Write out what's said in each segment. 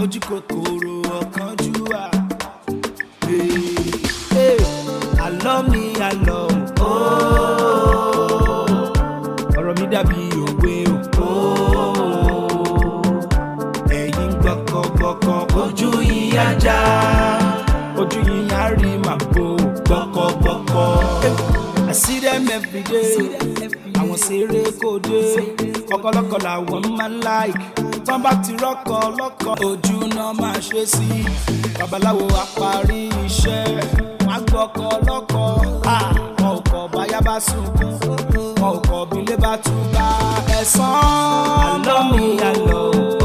Ojú kòkòrò, ọ̀kánjúwà. Àlọ́ mi àlọ́ o, ọ̀rọ̀ mi dàbí òwe o. Ẹ̀yin gbọ́kọ̀gbọ́kọ̀, ojú yín á já, ojú yín á rí màbo gbọ́kọ̀gbọ́kọ̀. I see them every day. Àwọn ṣeré kò dé. Ọ̀kọ̀lọ́kọ̀ làwọn máa ń like. Tán bá ti rọ́kọ̀ lọ́kọ̀, ojú náà máa ṣe sí. Babaláwo àparí iṣẹ́. Wọ́n á gbọ́kọ̀ lọ́kọ̀. Wọn ò kọ̀ báyá bá sunkún. Wọn ò kọ̀ bílé bá túká. Ẹ̀sán àlọ́ mi àlọ́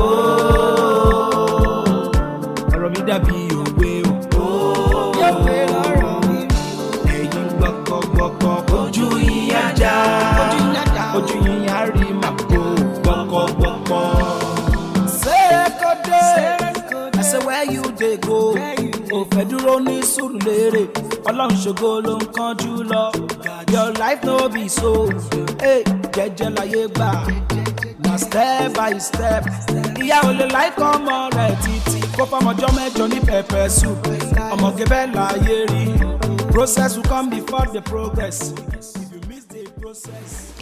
o. Ọ̀rọ̀ mi dàbí òwe o. Ẹ̀yin gbọ́kọ̀gbọ́kọ̀, ojú yín á já, ojú yín á rí màbo gbọ́kọ̀gbọ́kọ̀. Ṣé I say where you dey go? Ò fẹ́ dúró ní Sùúrùlérè, Ọlọ́run ṣògo ló ń kánjú lọ. Your life no be so. Hey, jẹ́jẹ́ láyé gbà, na step by step. Ìyá ò lè láìkọ́ ọmọ rẹ̀ títí kó fọmọjọ́ 8 ní pepper soup. Ọmọge bẹ́ẹ̀ láyé rí. Process will come before the progress. If you miss the process,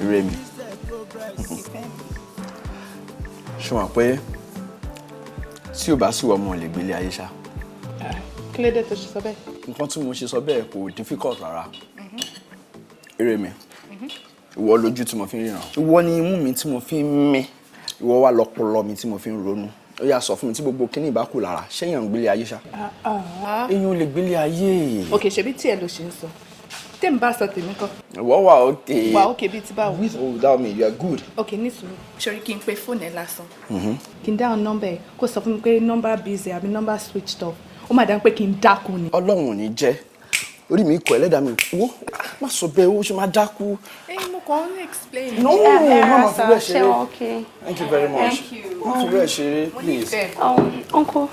Remi, miss the progress. Ṣé wọ́n pé tí o bá sì wọ ọmọ lè gbélé ayé ṣá? Kí ló dé tó ṣe sọ bẹ́ẹ̀? Nǹkan tí mo ṣe sọ bẹ́ẹ̀ kò difficult rárá. Remi, ìwọ lójú tí mo fi ń ríran. Ìwọ ni imú mi tí mo fi ń mí. Ìwọ wà lọ́pọlọ mi tí mo fi ń ronú. Ó yá, sọ fún mi, tí gbogbo kíní ìbá kù lára, ṣé èèyàn ń gbélé ayé ṣá? Èèyàn ò lè gbélé ayé. Ok, ṣebí tí ẹ ló ṣe ń sọ. Tèmi bá sọ tèmi kọ́. Ìwọ wà okay. Wà okay bíi ti báwo? With or without me, you are good. Ok, ní sùúrù. Ṣorí kí n pe fóònù ẹ lásán. Kí n dáhùn nọ́mbà ẹ, kó sọ fún mi pé nọ́mbà busy àbí nọ́mbà switched off. Ó mà dá pé kí n dákú ni. Ọlọ́run ò ní jẹ́. Orí mi kọ, ẹlẹ́dàá mi wo, má sọ bẹ́ẹ̀, ó ṣe máa dákú. Ẹ mo kàn ń explain. No, má ma fi bẹ́ẹ̀ Ṣé ṣeré. wọn okay? Thank you very much. Thank you. Má fi bẹ́ẹ̀ ṣeré, please. Uncle,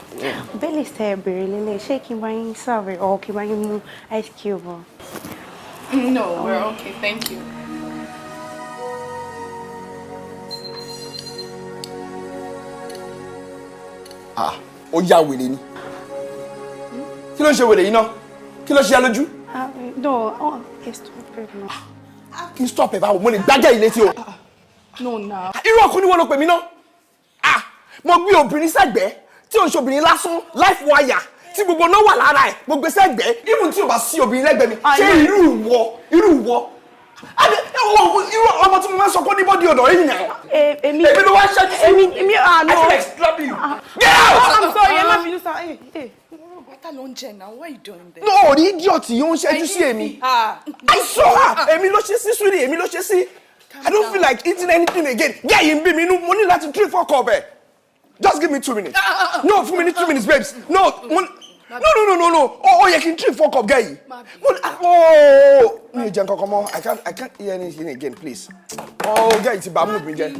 Baileys tẹ ẹ bèrè lélẹ̀, ṣé kí n bá yín serve or kí n bá yín mú ice cube o? No, we're okay, thank you. Ah, ó yá wèrè ni. Kí ló ń ṣe wèrè yìí náà? Kí ló ṣe ẹ lójú? Ah, no, oh, okay, stop it now. Kí n stop ẹ báwo? Mo lè gbájẹ́ ilé tí o. No, now. Irú ọkùnrin wo ló pè mí náà? Ah, mo gbé obìnrin sẹ́gbẹ̀ẹ́ tí ò ń ṣe obìnrin lásán, life wire tí gbogbo náà wà lára ẹ̀, mo gbé sẹ́gbẹ̀ẹ́. Even tí o bá sí obìnrin lẹ́gbẹ̀ẹ́ mi, ṣé irú ìwọ, irú ìwọ, irú ọmọ tí mo máa ń sọ pé ní body odor yìí nà? Èmi Èmi ló wá ṣẹ́jú sí. Èmi, ah, no. I feel like slapping you. Get out! I'm sorry, ẹ má bínú sá. Ẹ ẹ. Bàtà ló ń jẹ now, why you doing this? No, rí idiot yìí, ó ń ṣẹ́jú sí èmi. Ah. I saw her. Èmi ló ṣe sí, sweetie, èmi ló ṣe sí. I don't feel like eating anything again. Gẹ́ yìí ń bí mi inú, mo ní láti drink four cup ẹ̀. Just give me 2 minutes. No, fún mi ní 2 minutes, babes. No, mo no, no, no, no, no. Ó yẹ kí n drink four cup gẹ́ yìí. Mo ní, oh, mi ò jẹ nǹkan kan mọ́. I can't eat anything again, please. Oh, gẹ́ yìí ti bà mood mi jẹ́.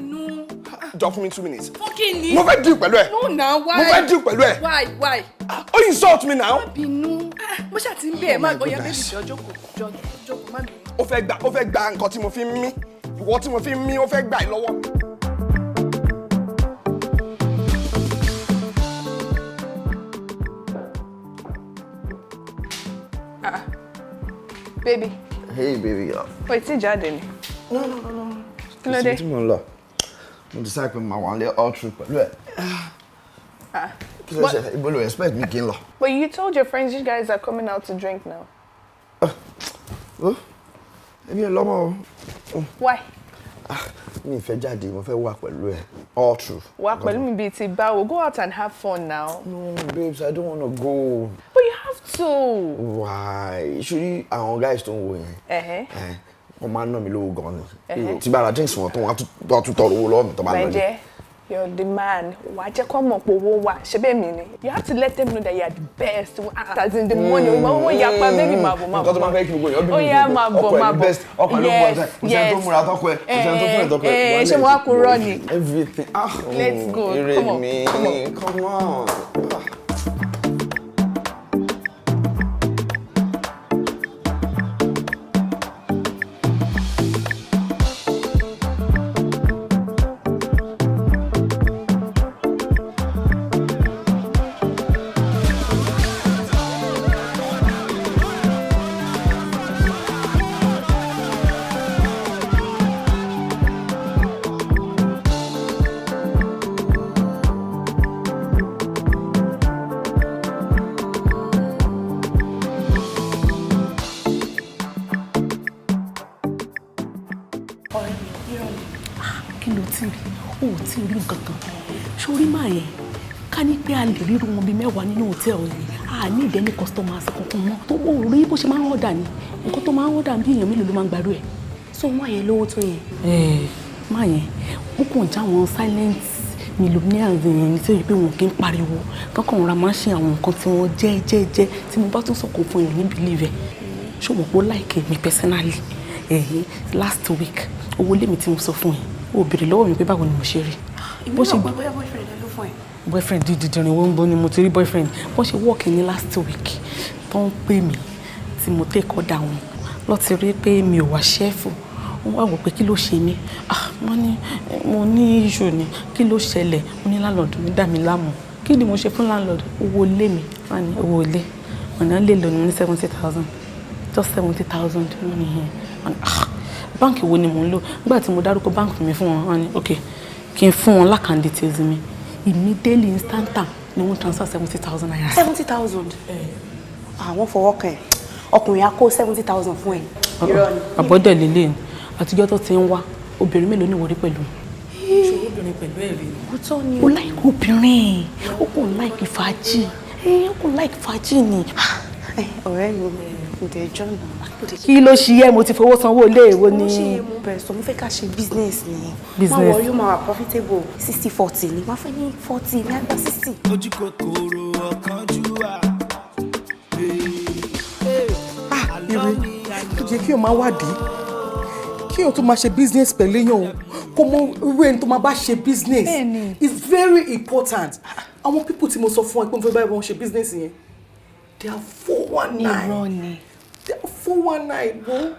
Jọ, fún mi 2 minutes. Fún kí ni? Mo fẹ́ deal pẹ̀lú ẹ̀. No, now, why? Mo fẹ́ deal pẹ̀lú ẹ̀. Why, why? Ó insult me now. Má bínú. Ah, mo ṣáà ti ń bẹ̀ ẹ́, má Oh my oya baby, goodness. jọ jókòó, jọ jókòó, má bínú. Ó fẹ́ gba nǹkan tí mo fi ń mí. Ìwọ tí mo fi ń mí, ó fẹ́ gbà ẹ́ lọ́wọ́. Ah, baby, Hey, baby girl. o ì tí jáde ni. No, no, no, no. Kí ló dé? Tí mo ń lọ. Mo decide pé màá wà nílé all through pẹ̀lú ẹ̀. Ah. Kí ló ṣe? Ibo ló expect mi kí n lọ? But you told your friends you guys are coming out to drink now. Ó, èmi ò lọ́mọ o. Why? Mi ì fẹ́ jáde, mo fẹ́ wà pẹ̀lú ẹ̀ all through. Wà pẹ̀lú mi bíi ti báwo? Go out and have fun now. No, babes, I don't wanna go. But you have to. Why? Ṣé àwọn guys tó ń wo yẹn? Ẹ̀hẹ́. Ẹ̀, wọ́n máa ń ná mi lówó gan ni. Tí bá ra drinks wọn tó, wọ́n á tún tọrọ owó lọ́wọ́ mi tó bá lọ My ní. dear, you're the man. Wà á jẹ́ kó mọ̀ pé owó wà. Ṣé bẹ́ẹ̀ mi ni? You have to let them know that you are the best. As in the money. Owó yapa, baby, máa bọ̀, máa bọ̀. Nǹkan tó máa fẹ́ kí gbogbo èèyàn bí Ó yá, máa bọ̀, ọkọ ẹ̀ máa ní bọ̀. best, ọkọ ẹ̀ ló mú ọ̀sẹ̀, kò sẹ́ni tó múra tọkọ ẹ̀, kò sẹ́ni tó fún ẹ̀ tọkọ ẹ̀. Eh, ṣé mo wá purọ́ ni? Everything. Ah, Let's go. Ire Come on, mi, come on. Come on. Ah. Kí ló ti rí? O ò tí ì rí nǹkan kan. Sórí máa yẹn, ká ní pé a lè ríru wọn bíi 10 nínú hòtẹ́ẹ̀lì yìí, a ní ìdẹ́ni customers kankan mọ́. Tó o rí bó ṣe máa ń order ni, nǹkan tó máa ń order bí èèyàn mélòó ló máa ń gbàdúrà ẹ̀. So máa yẹn lówó tó yẹn? Ẹ̀ẹ́, máa yẹn, ó kàn já wọn silent millionaires yẹn tí ó yẹ pé wọn kì í pariwo, tọkàn ra máa ń ṣe àwọn nǹkan tí wọ́n jẹ́ jẹ́ jẹ́. Tí mo bá tún sọ̀kò fún èèyàn ní believe ẹ̀. Ṣé o mọ̀ pé ó like mi personally? Ẹ̀yìn last week, owó lé mi tí mo sọ fún yín, ó béèrè lọ́wọ́ mi pé báwo ni mo ṣe rí. Èmi náà pé bóyá boyfriend ẹ ló fún ẹ. Boyfriend dídìrín wo ń bo ni mo ti rí boyfriend? Bó ṣe work ní last week tó ń pè mí tí mo take order wọn lọ ti rí pé mi ò wá cheerful, wọ́n wá wò pé kí ló ṣe mí. Ah, wọ́n ní mo ní issue ni. Kí ló ṣẹlẹ̀? Mo ní landlord mi dà mí láàmú. Kí ni mo ṣe fún landlord? Owó ilé mi. Wọ́n ní owó ilé ọ̀nà lè lò ní, mo ní 70,000, just 70,000. Wọ́n ní yẹn. Wọ́n ní, ah, báǹkì wo ni mò ń lò? Nígbà tí mo dárúkọ báǹkì mi fún wọn, wọ́n ní ok, kí n fún wọn l'account details mi. Immediately, instanta ni wọ́n transfer ₦70,000. 70,000? Àwọn fọwọ́ kàn ẹ́, ọkùnrin á kó 70,000 fún ẹ. Irọ́ ni. Àbọ̀dẹ̀ lélẹ̀ ni. Àtijọ́ tó ti ń wá, obìnrin mélòó ni wọ́n rí pẹ̀lú? Ṣòro obìnrin pẹ̀lú ẹ̀rí ni. Òótọ́ ni. Ó like obìnrin, ó kàn like fàájì, ó kàn like fàájì ni. Ẹ, ọ̀rẹ́ mi, ǹdẹ̀jọ́ náà. Kí ló ṣe yẹ? Mo ti fowó sanwó ilé ìwé ni. Mo ṣe yẹ, mo bẹ̀rẹ̀ sọ, mo fẹ́ ká ṣe business ni. Business. Má wọ, yóò máa wà profitable. 60-40 ni máa fẹ́ ní, 40 ní àgbà 60. Ojú kòkòrò, ọ̀kánjúwà. Ah, ire tó jẹ́ kí o máa wádìí kí o tó máa ṣe business pẹ̀lú èèyàn o, kó mọ irú ẹni tó máa bá ṣe business. It's very important. Àwọn people tí mo sọ fún ẹ pé mo fẹ́ báyìí wọ́n ṣe business yẹn, they are 419. Irọ́ ni. They are 419. Wo,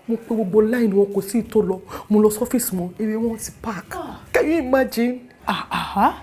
mo pe gbogbo line wọn, kò sí tó lọ. Mo lọ sọ́fíìsì wọn, eré wọn ti park. Can you imagine? Ah,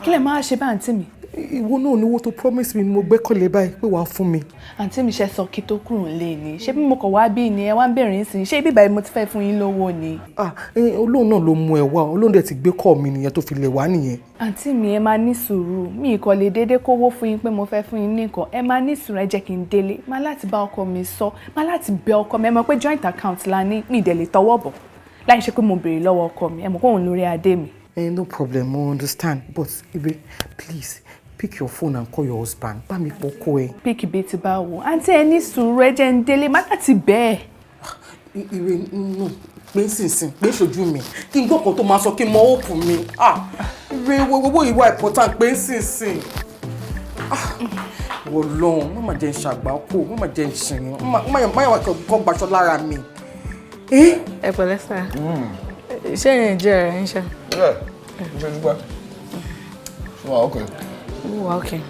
kí lè máa ṣe bá, àǹtí mi? Ìwọ náà ní owó tó promise mi ni mo gbẹ́kọ̀lé báyìí pé wàá fún mi. Àǹtí mi, ṣe sọ kí tó kúrò nílé ni? Ṣé bí mo kàn wá bí ni ẹ wá ń bẹ̀rẹ̀ nísìnyí? Ṣé ibi ìbàyìí mo ti fẹ́ fún yín lówó ni? Ah, olóhùn náà ló mú ẹ wá, olóhùn dẹ̀ ti gbé kọ́ mi nìyẹn tó fi lè wá nìyẹn. Àǹtí mi, ẹ máa ní sùúrù. Mi kò lè déédéé kówó fún yín pé mo fẹ́ fún yín ní nǹkan. Ẹ máa ní sùúrù, ẹ jẹ́ kí n délé, máa láti bá ọkọ mi sọ, máa láti bẹ ọkọ mi. Ẹ mọ̀ pé joint account la ní, mi ì dẹ̀ lè tọwọ́ bọ̀ láì ṣe pé mo béèrè lọ́wọ́ ọkọ mi. Ẹ mọ̀ pé òun lórí adé mi. Eh, no problem, I understand, but Ibe, please pick your phone and call your husband. Bá mi pọkọ ẹ. Pick bíi ti bá wò? Àǹtí, ẹ ní sùúrù, ẹ jẹ́ n délé, má láti bẹ́ẹ̀. Ire, no, pé sínsìn pé ṣojú mi kí n gbọ́ kan tó máa sọ, kí n mọ hope mi. Ah, Ire, owó ìwà important, pé sínsìn. Ah, wọ lọ́hùn, má má jẹ́ n ṣàgbákò, má má jẹ́ n ṣìyàn, má má yà kọ́ gbaṣọ lára mi. Ẹ pẹ̀lẹ́ sà, ṣé ẹ̀yin jẹ́ ẹ̀ ń ṣe? Yeah, ṣe dúpẹ́. Wà okay. Ó wà okay.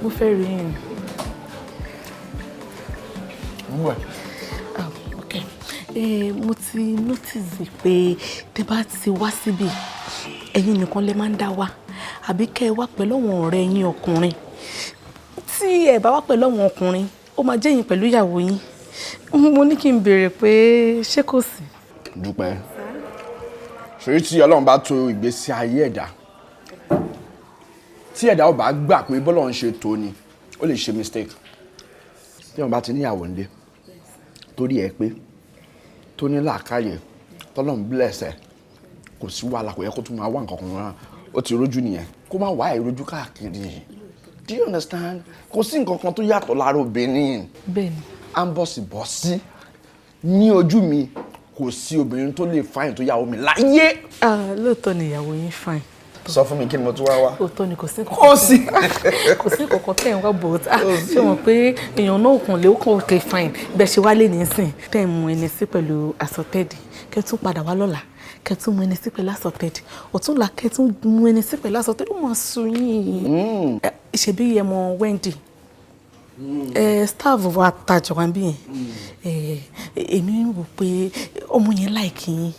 Mo fẹ́ rí yín. Wẹ̀. Okay. Mo ti notice pé tẹ́ bá ti wá síbí, ẹ̀yin nìkan lẹ máa ń dá wá, àbí kẹ́ ẹ wá pẹ̀lú àwọn ọ̀rẹ́ yín ọkùnrin. Tí ẹ bá wá pẹ̀lú àwọn ọkùnrin, ó máa jẹ́ yín pẹ̀lú ìyàwó yín. Mo ní kí n béèrè pé ṣé kò sí? Dúpẹ́. Ṣòrí tí Ọlọ́run bá tò ìgbésí ayé ẹ̀dá, tí ẹ̀dá ò bá gbà pé bọ́lọ́run ṣe tó ni, ó lè ṣe mistake. Tí wọ́n bá ti níyàwó nílé, torí ẹ pé tó ní làákàyè, tọ́lọ́run bless ẹ̀, kò sí wàhálà, kò yẹ kó tún máa wá nǹkan kan rárá. Ó ti rójú nìyẹn, kó má wá ìrójú káàkiri. Do you understand? Kò sí nǹkan kan tó yàtọ̀ lára obìnrin. Bẹ́ẹ̀ni. À ń bọ̀sibọ̀sí ní ojú mi, kò sí obìnrin tó lè fine tó yàwó mi láyé. Ah, lóòótọ́ ni ìyàwó yín fine. Sọ fún mi, kí ni mo tún wá wá? Òótọ́ ni, kò sí nǹkan. Kò sí. Kò sí nǹkan tẹ̀ ń wá bò ó. Ṣé mọ̀ pé èèyàn náà kàn lé, ó kàn okay fine. Bẹ́ẹ̀ ṣe wálé nísìn tẹ̀ ń mu ẹni sí pẹ̀lú assorted, kẹ́ tún padà wá lọ́la, kẹ́ tún mu ẹni sí pẹ̀lú assorted, ọ̀túnla kẹ́ tún mu ẹni sí pẹ̀lú assorted, ó máa sú yín. Ṣebí ẹ mọ Wendy, staff wa tajọ wa bí yẹn? Èmi ń wò pé ọmọ yẹn like yín,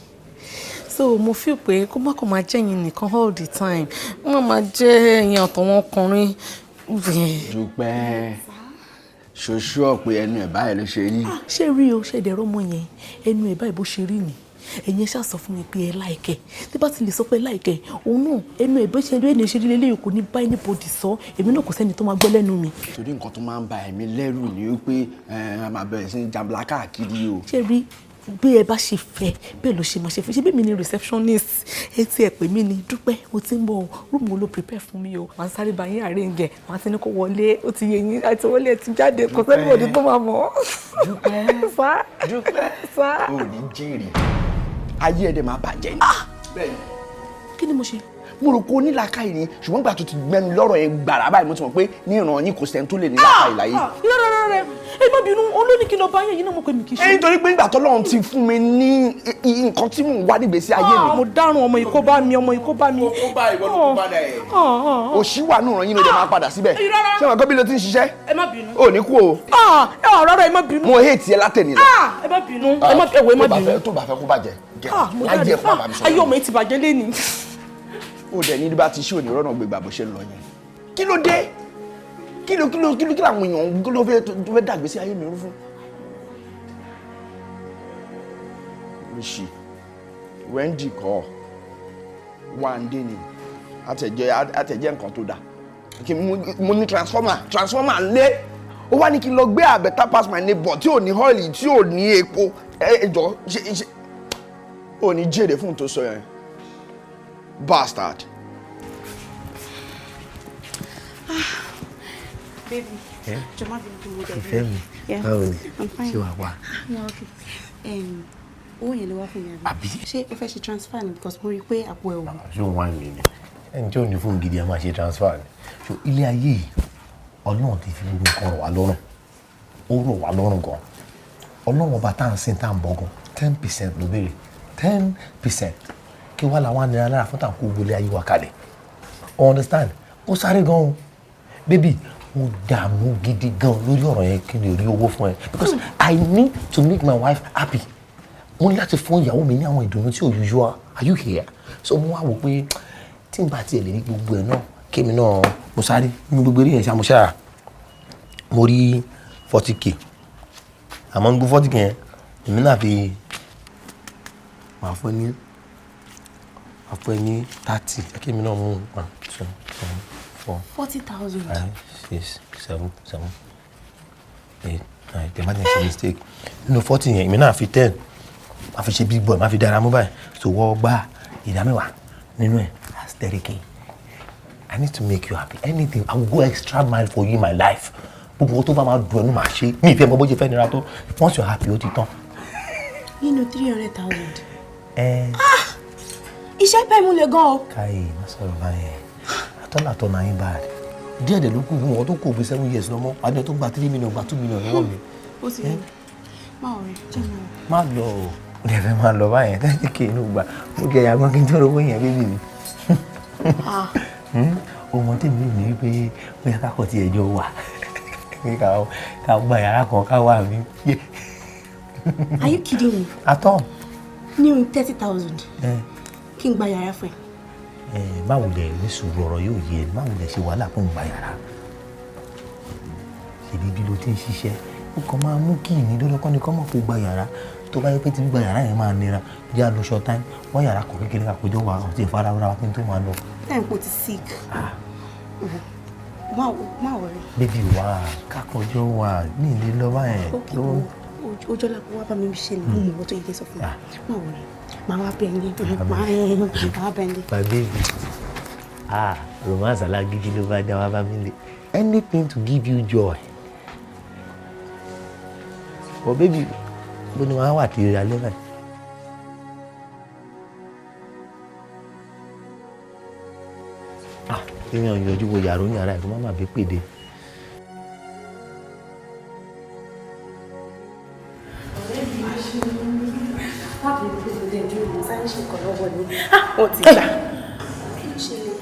so mo feel pé kó má kó máa jẹ́ yín nìkan all the time, wọ́n máa jẹ́ ẹ̀yin àtọ̀wọn ọkùnrin. Dúpẹ́, ṣoṣù ọ̀pẹ ẹnu ẹ̀ báyìí ló ṣe rí. Ṣé rí o, ṣe ìdẹ̀rọ̀ ọmọ yẹn, ẹnu ẹ̀ báyìí bó ṣe rí ni. Ẹ̀yin ṣáà sọ fún mi pé ẹ like ẹ̀. Tí bá ti lè sọ pé ẹ like ẹ̀, òun náà ẹnu ẹ̀ bó ṣe rí, ẹnu ẹ̀ ṣe rí lélẹ́yìn, kò ní bá anybody sọ. Èmi náà, kò sẹ́ni tó máa gbọ́ lẹ́nu mi. Torí nǹkan tó máa ń ba ẹ̀mí lẹ́rù ni wípé ẹ máa bẹ̀rẹ̀ sí ní jambla káàkiri o. Ṣé rí. Bí ẹ bá ṣe fẹ́ bẹ́ẹ̀ ló ṣe máa ṣe fún. Ṣé bí mi ni receptionist ẹ ti ẹ pè mí ni, "Dúpẹ́, mo ti ń bọ̀ o, room wo ló prepare fún mi o?" Màá sáré bá yín arrange ẹ̀, màá ti ní kó wọlé, ó ti yé yín, àti wọlé ẹ ti jáde, kò sẹ́ni òde tó máa mọ̀. Dúpẹ́. Sá. Dúpẹ́. Sá. Ò ní jèrè, ayé ẹ̀ dẹ̀ máa bàjẹ́ ni. Bẹ́ẹ̀ni. Kí ni mo ṣe? Mo rò pé onílàákàyè ni, ṣùgbọ́n gbà tó ti gbẹnu lọ́rọ̀ yẹn gbàrà báyìí, mo ti mọ̀ pé ní ìran yín, kò sẹ́ni tó lè ní làákàyè láyé. Rárá rárá, ẹ má bínú, olóní kí n lọ bá yẹn yìí náà, mo pè mí kì í ṣe. Ẹ nítorí pé nígbà tọ́lọ́run ti fún mi ní nǹkan tí mò ń wá nígbèésí ayé mi. Mo dárùn, ọmọ yìí kó bá mi, ọmọ yìí kó bá mi. Kó bá ìwọ ló kó bá dà ẹ̀. Òṣì wà nù ràn yín ló dé máa padà síbẹ̀. Rárá. Ṣé wọn kọ́ bí ló ti ń ṣiṣẹ́? Ẹ má bínú. Ò ní kú o. Rárá, ẹ má bínú. Mo hate ẹ látẹ̀ni lọ. Ẹ má bínú, ẹ má ẹwọ, ẹ má bínú. Tó bá fẹ́ kó bàjẹ́, Mo láyé dáre. ẹ̀ fún bàbá mi sọ̀rọ̀. Ayé ọmọ yìí ti bàjẹ́ lẹ́ni. Ó dẹ̀ ní bá ti ṣé òní rọ́nà gbégbá bó ṣe ń lọ yẹn. Kí ló dé? Kí ló kí ló kí ló kí làwọn èèyàn kí ló fẹ́ tó fẹ́ dàgbé sí ayé mi rú fún? Ríṣì Wendy kọ́ Wande ni àtẹ̀jẹ́ nǹkan tó dáa kí mo ní transformer lé, ó wá ní kí n lọ gbé I better pass my neighbor tí ò ní oil, tí ò ní epo. Ẹ jọ, ṣe ṣe ò ní jèrè fún tó sọ yẹn, bastard. Baby, jọ̀ọ́ má bínú pé mo dẹ̀ Ìfẹ́ mi, Yeah. báwo ni? I'm fine. Ṣé wàá wà? I'm okay. Owó yẹn ló wá fún mi, àbí? Ṣé o fẹ́ ṣe transfer ni? Because mo rí i pé àpò ẹ̀ wò. Ṣé òun wá mi ni? Ẹni tí ò ní fóònù gidi a máa ṣe transfer ni. So ilé ayé yìí, Ọlọ́run ti fi gbogbo nǹkan rọ̀ wá lọ́rùn. Ó rọ̀ wá lọ́rùn gan. Ọlọ́run ọba tá à ń sìn, tá à ń bọ̀ gan, 10% ló béèrè. 10%. Kí wá làwọn anira lára fún tàǹkó wọlé ayé wa kalẹ̀. You understand? Ó sáré gan o. Baby, mo dààmú gidi gan lórí ọ̀rọ̀ yẹn kí n lè rí owó fún ẹ. Because I need to make my wife happy. Mo ní láti fún ìyàwó mi ní àwọn ìdùnnú tí ò usual. Are you here? So mo wá wò pé tí n bá tiẹ̀ lè rí gbogbo ẹ̀ náà, kémi náà mo sáré nínú gbogbo eré yẹn ṣá, mo ṣáà mo rí 40K, àmọ́ gbogbo 40K yẹn, èmi náà fi máa fún ẹ ní 30. Kémi náà mú one, two, three, four, 40,000. five, six, seven, eight, nine, ten. Má jẹ́ ṣe mistake. Nínú 40 yẹn, èmi náà fi 10, máa fi ṣe big boy, máa fi dára mú báyìí. So wọ́n gbá ìdá 10 nínú ẹ̀, that's 30K. I need to make you happy. Anything, I will go extra mile for you in my life. Gbogbo tó bá máa dùn ẹnu, máa ṣe. Mi ìfẹ́ mọ bó ṣe fẹ́ nira tó. Once you're happy, ó ti tán. Nínú 300,000. Ẹ Iṣẹ́ pẹ́ mú le gan o. Káyé, má sọ̀rọ̀ báyẹn. Atọ́làtọ̀ náà yín bad. Díẹ̀ dẹ̀ ló kù fún wọn tó kù bí 7 years lọ́mọ́. Adé tó gba 3 million, gba 2 million lọ́wọ́ mi. Ó ti yẹ. Má worry, jẹ́ mi. Má lọ o. Ó dẹ̀ fẹ́ máa lọ báyẹn. 30K inú gbà. Mo jẹ ìyàgbọ́n kí n tó rówó yẹn, baby mi. Ohun tèmi ní wípé bóyá kákọ̀ tí ẹjọ́ wà. Ká gba yàrá kan ká wà mí. Are you kidding me? Atọ́. Ní 30,000. Kí n gba yàrá fún ẹ? Ẹ má wulẹ̀ ní sùúrù, ọ̀rọ̀ yóò yé ẹ. Má wulẹ̀ ṣe wàhálà fún gba yàrá. Ṣèbí bí ló ti ń ṣiṣẹ́, ó kàn máa mú kí ìní lọ́dọ̀ kọ́ni kọ́ mọ̀ kó gba yàrá. Tó bá yẹ pé tí gba yàrá yẹn máa nira, jẹ́ àlọ́ short time wọ́n yàrá kan kékeré ká kójọ́ wà àti ìfarahàn wa kí n tó máa lọ. Time kò ti sick. Má worry. Baby wa, kákọjọ́ wà ní ilé lọ báyẹn. Ok, ojú ọlá kó wá bá mi ṣe ni mo mọ̀ ọ́ tó yẹ kí n sọ fún mi. Má worry. Màá wá bẹ̀ ní. Màá wá bẹ̀ ní. My baby. Ah, romance alágídí ló bá dá wá bá mi lé. Anything to give you joy. But baby, bó ni wàá wà tí alẹ́ báyìí? Ah, èèyàn yọjú wo yàrá oníyàrá ẹ̀ kó má má bí pèdè. Wọ́n ti gbà. Kí ló ṣẹlẹ̀?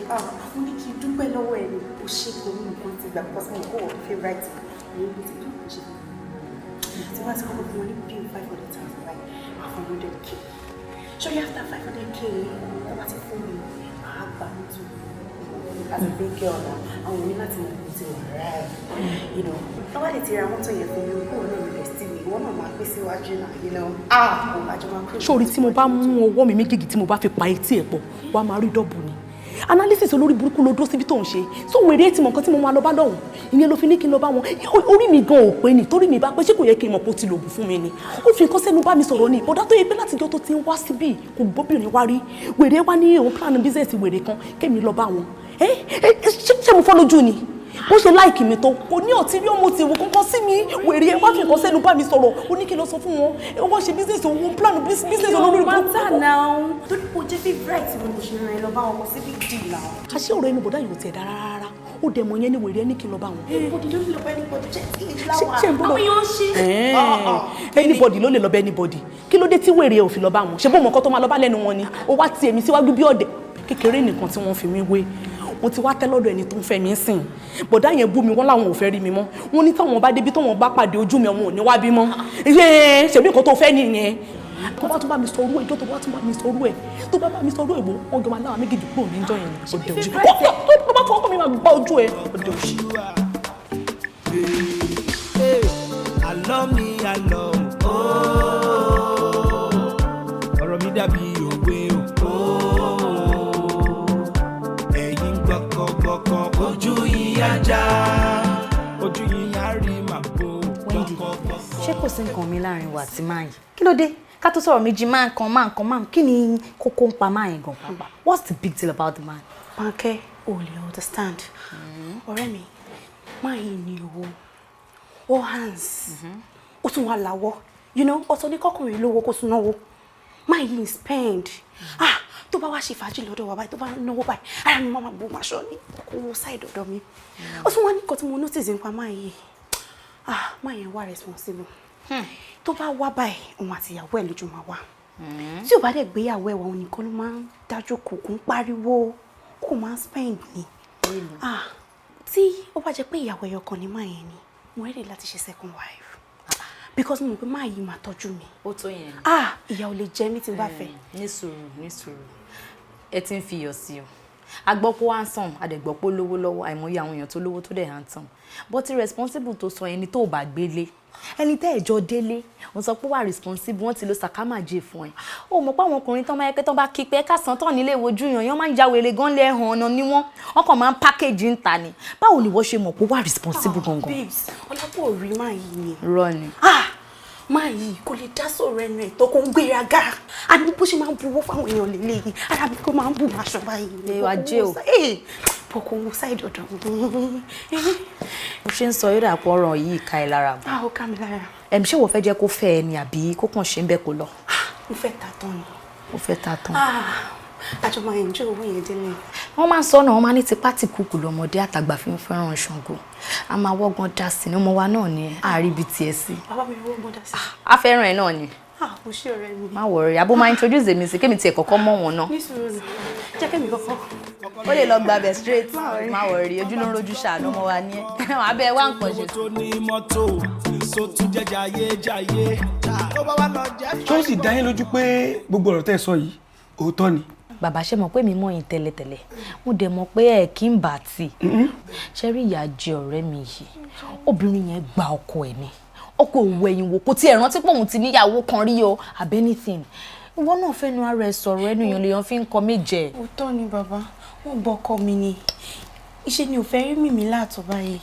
Mo ní kí n dúpẹ́ lọ́wọ́ ẹ̀ ni. O ṣe kò ní nǹkan ti gbà because mo kò wọ́n favourite mi. Mo ti dúpẹ́ ṣe. Tí wọ́n ti kọ́kọ́ fún wọn ní bill 500,000 báyìí, máa fún 100K. Ṣé after 500K yẹn, wọ́n bá ti fún mi, màá gbà mọ́tò. As a big girl now, àwọn ní láti mọ̀ mo ti wà right. Tọ́wọ́ lè ti ra mọ́tò yẹn fún mi, kúrò náà mi bẹ̀ sí mi, ìwọ náà máa pín síwájú náà. Ah, mo bàjọ́ máa kúrò. Sórí, tí mo bá mú ọwọ́ mi méjèèjì, tí mo bá fi pa etí ẹ̀ pọ̀, wàá máa rí double ni. Analysis olórí burúkú ló dúró síbi tó ń ṣe. So wèrè tí mo nǹkan tí mo máa lọ bá lọ́hùn, ìyẹn ló fi ní kí n lọ bá wọn. Orí mi gan ò pé ni, torí mi bá pé, ṣé kò yẹ kí n mọ̀ pé ó ti lògùn fún mi ni? Ó fi nǹkan sẹ́nu bá mi sọ̀rọ̀ ni. Ọ̀dà tó yẹ pé látijọ́ tó ti ń wá síbí kò gbóbìnrin wá rí, wèrè wá ní òun plan business wèrè kan kémi lọ bá wọn. Ẹ ṣé mo fọ́ lójú ni? Bó ṣe like mi tó, kò ní ọtí rí ọmọ tí ìwò kankan sí mi. Wèrè ẹ wá fi nǹkan sẹ́nu bá mi sọ̀rọ̀, ó ní kí n lọ sọ fún wọn, wọ́n ṣe business, òun plan business olórí burúkú. Matter now? Torí kò jẹ́ favourite mi, kò ṣe rìn ẹ lọ bá wọn, kò sí big deal now. Àṣé ọ̀rọ̀ ẹnu bọ̀dá yóò tiẹ̀ dára rárá? Ó dẹ̀ mọ̀ yẹn ní wèrè ẹ ní kí n lọ bá wọn. Anybody ló lè lọ bá anybody, jẹ́ tí ìlà Ṣé n gbọ́dọ̀ àwọn èèyàn ṣe. Anybody ló lè lọ bá anybody. Kí ló dé tí wèrè ẹ ò fi lọ bá wọn? Ṣé bó mọ̀ nǹkan tó máa lọ bá lẹ́nu wọn ni? Ó wá ti èmi síwájú bí ọ̀dẹ̀ kékeré nìkan tí wọ́n fi mí wé. Mo ti wá tẹ́ lọ́dọ̀ ẹni tó ń fẹ́ mi sìn. Bọ̀dá yẹn bú mi, wọ́n láwọn ò fẹ́ rí mi mọ́. Wọ́n ní táwọn bá débi, táwọn bá pàdé ojú mi, ọmọ ò ní wá bí mọ́. Ṣé ṣèbí nǹkan tó fẹ́ nìyẹn? Tó bá tún bá mi sọ orú ẹ̀, tó bá tún bá mi sọ orú ẹ̀, tó bá bá mi sọ orú ẹ̀, wò wọ́n jọ máa láwọn méjèèjì kúrò níjọ́ yẹn. Òde òṣì, tó bá fọwọ́ kọ́ mi, máa gbá ojú ẹ̀, òde òṣì. Àlọ́ mi àlọ́ ooo, ọ̀rọ̀ mi dàbí òwe ooo. Ẹ̀yin gbọ́kọ̀gbọ́kọ̀, ojú yín á já, ojú yín á rí màbo. Wendy, gbọ́kọ̀gbọ́kọ̀. Ṣé kò sí nǹkan mi láàrin wa àti máa yìí? Kí ló dé? Ká tó sọ̀rọ̀ méjì, máa kan máa kan máa, kí ni kókó ń pa máa yẹn gan pàápàá? What's the big deal about the man? Bánkẹ́, ò lè understand. Ọ̀rẹ́ mi, máa yìí ní owó, ó hands, ó tún wà láwọ́. Ọ̀tọ̀ ní kọkùnrin lówó kó tún náwó. Máa yìí spend. Ah, tó bá wá ṣe fàájì lọ́dọ̀ wa báyìí, tó bá náwó báyìí, ara mi máa bò máṣọ ní kó wo side ọ̀dọ̀ mi. Ó tún wá ní nǹkan tí mo notice nípa máa yìí. Ah, máa yẹn wà responsible. Tó bá wá báyìí, òun àti ìyàwó ẹ̀ lójú máa wá. Tí ò bá dẹ̀ gbéyàwó ẹ̀ wá, òun nìkan ló máa ń dájú, kò kún pariwo, kò máa ń spend ni. Ah, tí ó bá jẹ́ pé ìyàwó ẹyọ kan ní máa yẹn ni, mo ready láti ṣe second wife, because mo mọ̀ pé máa yìí máa tọ́jú mi. Ó tó yẹn. Ah, ìyà ò lè jẹ mí tí n bá fẹ́. Ní sùúrù, ní sùúrù, ẹ ti ń fi iyọ̀ sí o. A gbọ́ pé ó handsome, a dẹ̀ gbọ́ pé ó lówó lọ́wọ́. Àìmọye àwọn èèyàn tó lówó tó dẹ̀ handsome, but responsible tó sọ, ẹni tó bá gbélé, ẹni tẹ́ ẹ̀jọ́ délé, wọ́n sọ pé wà responsible, wọ́n ti lo sàkámàjẹ fún ẹ. Ó mọ̀ pé àwọn ọkùnrin tán máa yẹ pé tán bá kí pé ẹ káàsán tán nílé ìwojú yàn yàn, máa ń ya wèrè gan lé ẹ̀hàn ọ̀nà ní wọ́n, wọ́n kàn máa ń package ń ta ni. Báwo ni wọ́n ṣe mọ̀ pé wà responsible gangan? Babes, ọlápọ̀ rí máa yìí ni. Rọ ni. Ah, máa yìí kò lè dá sọ̀rọ̀ ẹnu ẹ̀ tó kó ń gbéraga. Àní bó ṣe máa ń buwọ́ fáwọn èèyàn lélẹ́yìí, ara mi kò máa ń bù máṣọ báyìí. Ẹ wá jẹ́ o. Bọ̀ kò wo side ọ̀dọ̀ mi. Bó ṣe ń sọ yóò dà pọ̀, ọ̀rọ̀ yìí ká ẹ lára bọ̀. Ah, ó ká mi lára. Ẹ̀m, ṣé wọ́n fẹ́ jẹ́ kó fẹ́ ẹ ni, àbí kó kàn ṣe ń bẹ́ kó lọ? Mo fẹ́ ta tán ni. Ó fẹ́ ta tán. Ah, àjọ máa enjoy owó yẹn délé. Wọ́n máa ń sọ náà, wọ́n máa ní tipá tì kúkú lọ́mọdé àtàgbà fi ń fẹ́ràn Ṣàngó. A máa wọ́gbọ́n dá sí ní ọmọ wa náà ni àárí ibi tiẹ̀ sí. Bàbá mi wọ́n gbọ́n dá sí. A fẹ́ràn ẹ náà ni. Ah, mo ṣe, ọ̀rẹ́ mi. Má worry, àbó máa introduce èmi sí, kémi tiẹ̀ kọ́kọ́ mọ̀ wọn náà. Ní sùúrù nù, jẹ́ kẹ́mi kọ́kọ́. Ó lè lọ gbàbẹ̀ straight. Má worry, ojú ló ń rojú ṣàánú, ọmọ wa ní ẹ. Abẹ́ wá nǹkan ṣe. Tó ní mọ́tò tó tún jẹ́ jayé jayé tó bá wà lọ jẹ́. Tó sì dá yín lójú pé gbogbo ọ̀rọ̀ tẹ́ ẹ sọ yìí, òótọ́ ni? Bàbá, ṣe mọ̀ pé mi mọ̀ yín tẹ́lẹ̀tẹ́lẹ̀, mo dẹ̀ mọ̀ pé ẹ kí n bà tì ṣe rí. Ìyá jẹ ọ̀rẹ́ mi yìí, obìnrin yẹn gba ọkọ ẹ̀ ni, ọkọ òwò ẹ̀yìn wò, kò tiẹ̀ rántí pé òun ti níyàwó kan rí o àbí anything. Ìwọ náà fẹ́nu ara ẹ sọ̀rọ̀, ẹnu èèyàn lèèyàn fi ń kọ méje. Òótọ́ ni bàbá, wọ́n gbọ́ ọkọ mi ni. Iṣẹ́ ni ò fẹ́ rí mímí láàtọ̀ báyìí.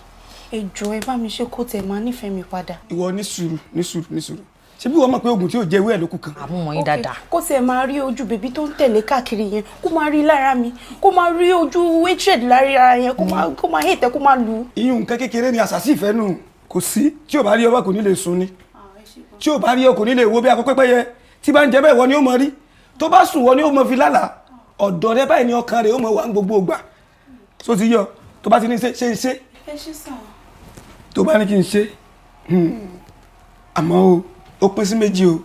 Ẹ jọ̀ọ́, ẹ bá mi ṣe kó tẹ̀ máa nífẹ̀ẹ́ mi padà. Ìwọ ní sùúrù, ní sùúrù, ní sùúrù. Ṣé bí wọ́n mọ̀ pé oògùn tí yóò jẹ́ ewé ẹ̀ ló kù kan? Àmú wọ̀nyí dáadáa. Kó tiẹ̀ máa rí ojú bèbí tó ń tẹ̀lé káàkiri yẹn, kó máa rí lára mi, kó máa rí ojú hatred lára yẹn, kó máa hate, kó máa lù ú. Iyùn nǹkan kékeré ni àṣàsí ìfẹ́ nù. Kò sí, tí ò bá rí ọba, kò ní lè sùn ni. Tí ò bá rí ọ, kò ní lè wo bí akọ pẹ́pẹ́yẹ tí bá ń jẹ bẹ́ẹ̀. Wọ́n ni ó mọ rí. Tó bá sùn, wọ́n ni ó mọ fi lálàá ọ̀dọ̀ rẹ báyìí ni ọkàn rẹ̀ ó mọ wà ń gbogbo ìgbà. Tó ti yọ, tó bá ti ní ṣe ṣe ṣe. Ẹ ṣe sàn. Tó bá ní kí n ṣe, àmọ́ o, ó pín sí méjì o.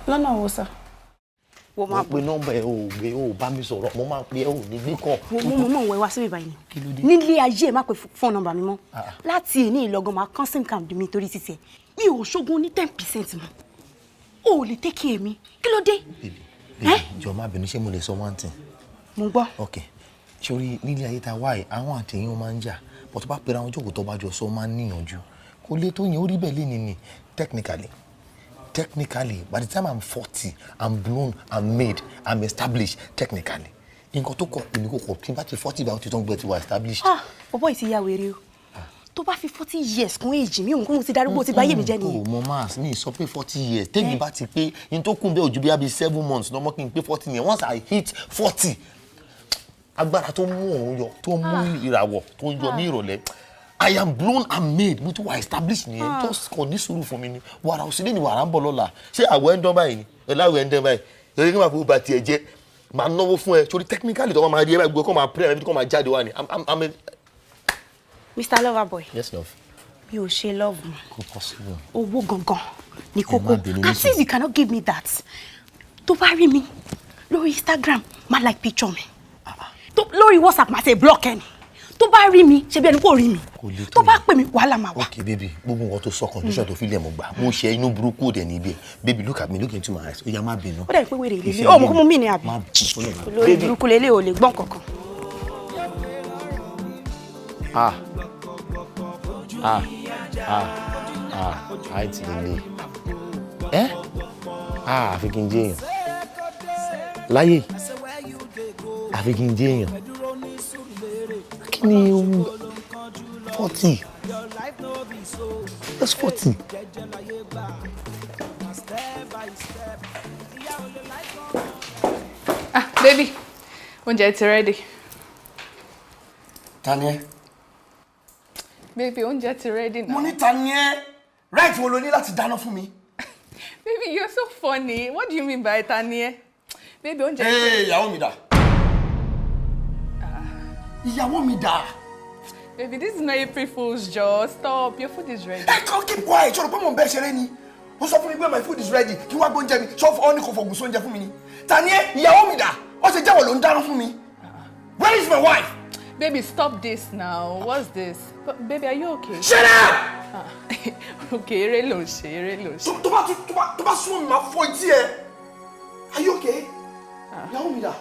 Lọ́nà wo sà? Mo pe nọ́mbà ẹ, ò gbé, ò bá mi sọ̀rọ̀. Mo máa pe ẹ, ò ní gbé kọ. Mo mọ̀ ń wẹ wá síbí báyìí ni. Nílé ayé ẹ, má pe fóònù nọ́mbà mi mọ́. Láti èní ìlọgán, máa kán sim card mi torí títí ẹ. Mi ò ṣógun ní 10% mọ́. O ò lè take care mi, kí ló dé? Baby, jọ̀ọ́ má bínú, ṣé mo lè sọ one thing? Mo gbọ́. Ok, sórí nílé ayé tá a wá yìí, àwọn àtẹ̀yìn wọn máa ń jà, but tó bá pera wọn jókòó, tó bá jọ sọ, máa ń níyànjú. Kò lè tó yẹn, ó rí bẹ́ẹ̀ lé ní ni. Technically, by the time I'm 40, I'm blown, I'm made, I'm established technically. Nǹkan tó kọ̀ pé ní kò kọ̀ tí n bá ti 40 báyìí, ó ti tán, gbẹ ti wà established. Ah, bọ̀bọ̀ yìí ti ya wèrè o. Tó bá fi 40 years kún èjì mi, òun kó mo ti darúgbó, ti báyé mi jẹ́ nìyẹn. O mọ mass mi sọ pé 40 years tẹ́mi bá ti pé, n tó kún bẹ́ẹ̀ ojú bí i 7 months lọ́mọ kí n pé 40 yẹn. Once I hit 40, agbára tó mú òun yọ, tó mú ìràwọ̀ tó yọ ní ìrọ̀lẹ́, I am blown and made, mo ti wà established nìyẹn. Just kàn ní sùúrù fún mi ni. Wàrà òsínlẹ̀ ni wàrà ń bọ̀ lọ́la. Ṣé àwọ̀ ẹ̀ ń dán báyìí ni? Ẹ̀láwọ̀ ẹ̀ ń dán báyìí ẹ̀rọ kí n máa fi ba tiẹ̀ jẹ́, máa náwó fún ẹ sórí. Technically, tó máa rí ẹ báyìí, gbogbo kọ́ máa pray ẹ, kọ́ máa jáde wá ni. I'm a Mr. Loverboy. Yes, love. Mi ò ṣe love mọ́. Kò possible. Owó gangan ní Ẹ kókó. má bínú. And since you cannot give me that, tó bá rí mi lórí Instagram, má like picture mi. Tó lórí WhatsApp, má ṣe block ẹni. Tó bá rí mi, ṣe bí ẹni kò rí mi. Kò lè Tó bá pè mí, wàhálà máa wà. Okay baby, gbogbo nǹkan tó sọ, condition tó fi lẹ̀, mo gbà. Mo ṣe inú burúkú òde níbí ẹ. Baby, look at me, look into my eyes. Ó yá, má bínú. Ó dàbí pé wèrè ìlélẹ̀ ó mọ̀ kó mo mí ni àbí. Má bínú. Olórí burúkú lélẹ̀, ò lè gbọ́n kankan. Ah ah ah ah, àìtì lè ẹ. Ah, àfi kí n jẹ́ èèyàn láyé, àfi kí n jẹ́ èèyàn. Kí ni 40? That's 40. Ah, baby, oúnjẹ ti ready. Ta ni ẹ? Baby, oúnjẹ ti ready now. Mo ní ta ni ẹ? Right wo lo ní láti dáná fún mi? Baby, you're so funny. What do you mean by ta ni ẹ? Baby, oúnjẹ ti Ee, ìyàwó mi dà? Ìyàwó mi dà? Baby, this is not April Fool's joke. Stop. Your food is ready. Ẹ kàn keep quiet. Ṣọlọ pé mò ń bẹ́ ṣeré ni? Ó sọ fún mi pé my food is ready, kí wọ́n gbóúnjẹ mi. Ṣọ́ ọ ní kò fògùn sóúnjẹ fún mi ni? Ta ni ẹ? Ìyàwó mi dà? Ó ṣe jẹ́wọ́ ló ń dáná fún mi? Where is my wife? Baby, stop this now. What's this? But, baby, are you okay? Shut up! Ah, okay, eré ló ń ṣe, eré ló ń ṣe. Tó bá tó bá súnmọ́ mi, máa fọ́ etí ẹ. Are you okay? Ìyàwó mi dà?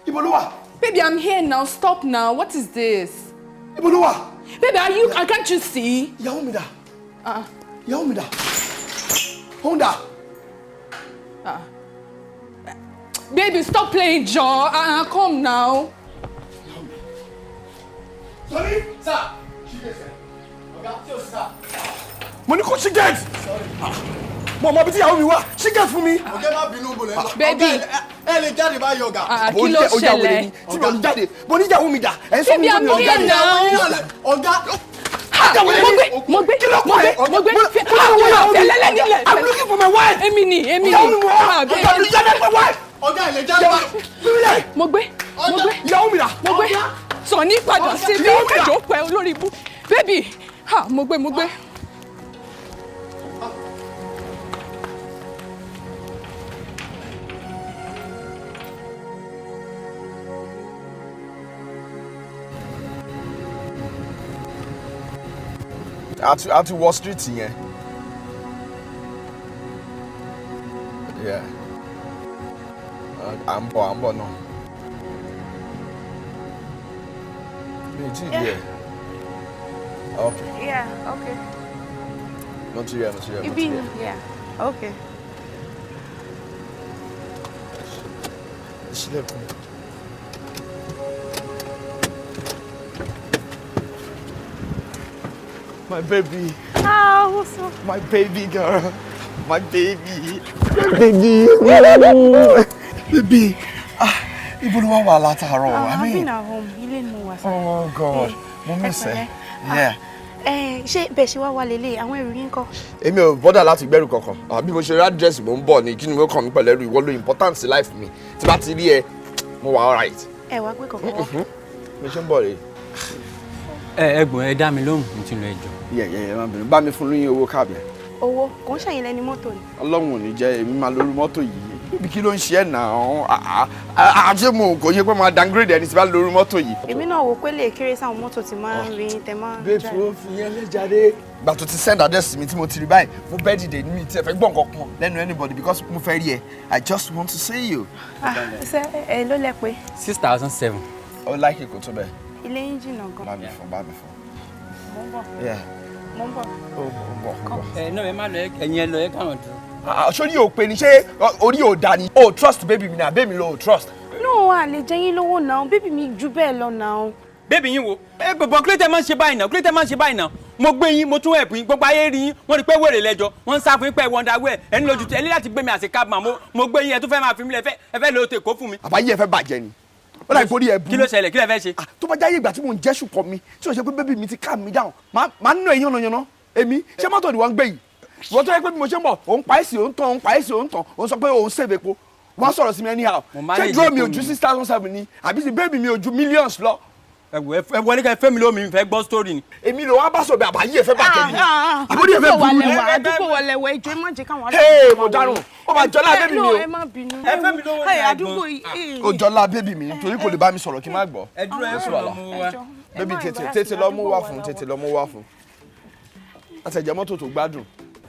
Ibo ló wà? Baby, I'm here now. Stop now. What is this? Ibo ló wà? Baby, are you? Can't you see? Ìyàwó mi dà? Ìyàwó mi dà? Òun dà? Baby, stop playing jaw. Come now. Sorry? Sir. Mo ní kó ṣí gate. Mo mọ ibi tí ìyàwó mi wà. Ṣí gate fún mi. Ọ̀gá, má bínú, bò lẹ́ lọ. Baby. Ẹ lè jáde báyìí, ọ̀gá. Ah, kí ló ṣẹlẹ̀? Tí mi ò ní jáde, mo ní ìyàwó mi dà? Ẹ̀ ń sọ fún mi Baby, pé mi ò I'm jáde. here now. Ọ̀gá. Mo gbé, mo gbé, Kí ló mo kọ́ gbé, ẹ? mo gbé. Mo ní ìyàwó mi. I'm looking for my wife. Èmi ni, èmi ni. Ìyàwó mi wà. Ah, baby. Ìyàwó mi jáde, my wife. Ọ̀gá, ẹ lè jáde báyìí. Mo gbé, mo gbé. Ìyàwó mi dà? Mo gbé. Sọ̀ní padà sí bí Ìyàwó mi dà? ẹjọ́ pẹ́ olórí ibú. Baby, ha, mo gbé, mo gbé. A ti wọ street yẹn. Yeah. À ń bọ̀, à ń bọ̀ náà. Mi ì tí ì rí ẹ. Okay. Yeah, okay. Mo ti rí ẹ, mo ti rí ẹ, mo ti Ibi rí ni, ẹ. yeah. Okay. Ṣílẹ̀kùn. My baby. Ah, what's up? My baby girl. My baby. Baby. Baby. Ah, ibo ló wá wà látàárọ̀? Ah, I I've mean. been at home. Ilé ni mo wà sá. Oh God, mo miss ẹ. Yeah. Ẹ ṣé bẹ́ẹ̀ ṣe wá wà lélẹ̀, àwọn ẹrù yín kọ́? Èmi ò bother láti gbẹ́rù kankan. Àbí mo ṣe rí address, mo ń bọ̀ ni. Kí ni mo kàn mí pẹ̀lú ẹrù? Ìwọ ló important sí life mi. Tí bá ti rí ẹ, mo wà alright. Ẹ wá gbé kankan wá. Mi ṣe ń bọ̀ rèé. Ẹ ẹ̀gbọ́n, ẹ dá mi lóhùn, mo ti lọ, ẹjọ́. Yẹ má bínú, bá mi fún lóyún owó káàbì. Owó kò ń ṣàyìn lẹ́ni mọ́tò ni. Ọlọ́run ò ní jẹ́ èmi máa lórí mọ́tò yìí. Bíbí, kí ló ń ṣe ẹ̀ náà? Àṣé mo kò yẹ pé máa downgrade ẹni tí bá lórí mọ́tò yìí. Èmi náà wò pé lè kéré sáwọn mọ́tò tí máa ń rí tẹ máa ń Babe, drive. ó fi yẹn lé jáde. Gbà tó ti send address mi tí mo ti rí báyìí, mo bẹ́ dìde ní mi tí ẹ fẹ́ gbọ́ nǹkan kan lẹ́nu anybody because mo fẹ́ rí ẹ. I just want to see you. Ah, ṣe ẹ ló lẹ pé? 6,007. Ó láìkè kò tó bẹ́ẹ̀. Ilé yín jìnnà gan. Bá mi fún, bá mi fún. Mo ń bọ̀. Yeah. Mo ń bọ̀. Ó ń bọ̀, ó ń bọ̀. Ẹ náà, ẹ má lọ, ẹ̀yin ẹ lọ, ẹ káwọn dúró. Ah, sórí ò pé ni? Ṣé orí ò da ni? O trust baby mi ni àbẹ́ mi lo ò trust? No, a lè jẹ yín lówó náà. Baby mi jù bẹ́ẹ̀ lọ náà. Baby yín wo? Ẹ bọ̀bọ̀, kí ló tẹ́ máa ń ṣe báyìí náà? Kí ló tẹ́ máa ń ṣe báyìí náà? Mo gbé yín, mo tún ẹ̀pù yín, gbogbo ayé rí yín, wọ́n rí pé wèrè lẹ́jọ́, wọ́n ń sá fún yín pé ẹ wọ́n dáwọ́ ẹ̀, ẹni lójú ẹ ní láti gbé mi àti cabman, mo gbé yín, ẹ tún fẹ́ máa fi mí lẹ̀, ẹ fẹ́ lo tèkó fún mi. Àbáyé ẹ fẹ́ bàjẹ́ ni, ó dàbí kórìí ẹ bú. Kí ló ṣẹlẹ̀? Kí lẹ fẹ́ ṣe? Tó bá jáyé ìgbà tí mò ń jẹ́ ṣùkọ́ mi, tí o ṣe pé baby mi ti calm me down, máa ń nà ẹ̀yán yànnà. Èmi, ṣé mọ́tò ni wọ́n ń gbé yìí? Wọ́n tó yẹ pé bí mo ṣe ń bọ̀, òun pa èsì, òun tán, òun pa èsì, òun tán, òun sọ pé òun save epo, wọ́n sọ̀rọ̀ sí mi anyhow. Ṣé dúró mi ò ju 6,700 ni, àbí ti baby mi ò ju millions lọ? Ẹ wò, ẹ wọlé kẹ fẹ́ mi lómi, mi fẹ́ gbọ́ story ni. Èmi ló wá bá sọ̀rọ̀, àbáyé ẹ fẹ́ bàjẹ́ ni, àbórí ẹ fẹ́ burú ni. Àdúgbò wọlé wọ, ẹjọ́ ẹ má jẹ́ káwọn. Hey, mo dárùn, ó máa jọlá baby mi o. Ẹ má bínú. Ẹ fẹ́ mi lówó ní àgbọn. Àdúgbò yìí. Ó jọlá baby mi nítorí kò lè bá mi sọ̀rọ̀ kí n má gbọ́. Ẹ dúró, ẹ sọ̀rọ̀ lọ mú wa. Baby, tètè tètè lọ mú wá fún, tètè lọ mú wá fún. Àtẹ̀jẹ́ mọ́tò tó gbádùn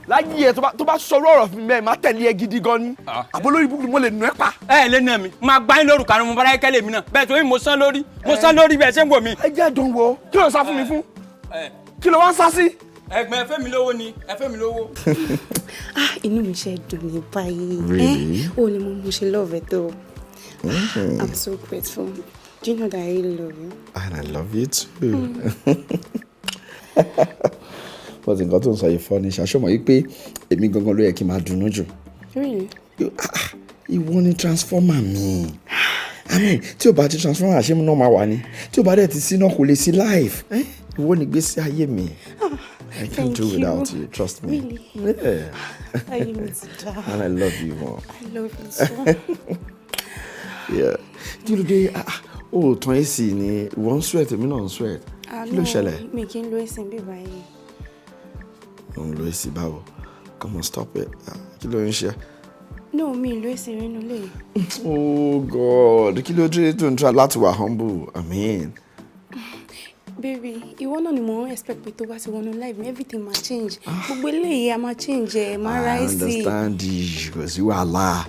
láyé ẹ, tó bá sọ̀rọ̀ ọ̀rọ̀ fún mi bẹ́ẹ̀, máa tẹ̀lé ẹ gidi gan ni. Àbó lórí ibùkún, mo lè nù ẹ́ pa. Ẹ lè nà mí, máa gbá yín lórúkọ àrùn, mo bára kẹ́lẹ́ mi náà bẹ́ẹ̀ torí mo sán lórí, mo sán lórí bẹ́ẹ̀ ṣé ń wò mí. Ẹ jẹ́ dùn wo, kí ló ń sá fún mi fún? Kí ló wá ń sá sí? Ẹ̀gbọ́n, ẹ fẹ́ mi lówó ni, ẹ fẹ́ mi lówó. Ah, inú mi ṣe dùn ní báyìí. Really? Ó ní mo ṣe love ẹ tó. I'm so grateful. Do you know that I really love you? And I love you too. But nǹkan tó ń sọ yìí fọ́ ni ṣàṣọmọ yìí pé èmi gangan ló yẹ kí n máa dunnú jù. Really? Ìwọ ni transformer mi. I mean, tí o bá ti transformer, ṣé náà máa wà ní? Tí o bá dẹ̀ ti sí náà, kò lè sí life. Eh? Ìwọ ni ìgbésí ayé mi. I can't Thank do without you. you, trust me. Really? Yeah. Ayé mi ti dá. And I love you more. I love you so. Yeah. Kí ló dé? Ah, o ò tan AC ni, ìwọ ń sweat, èmi náà ń sweat. Ah, Kí ló no, ṣẹlẹ̀? Mi kì í lo AC bí báyìí. Ò ń lo AC báwo? Come on, stop it. Ah, kí ló ń ṣe? No, mi ì lo AC nínú ilé yìí. Oh God, kí ló dé tó ń try láti wà humble? I mean, Baby, ìwọ náà ni mo ń expect pé tó bá ti wọnú life mi, everything máa change. Gbogbo eléyìí a máa change, ẹ̀ máa ra I AC. understand you, kò sí wàhálà.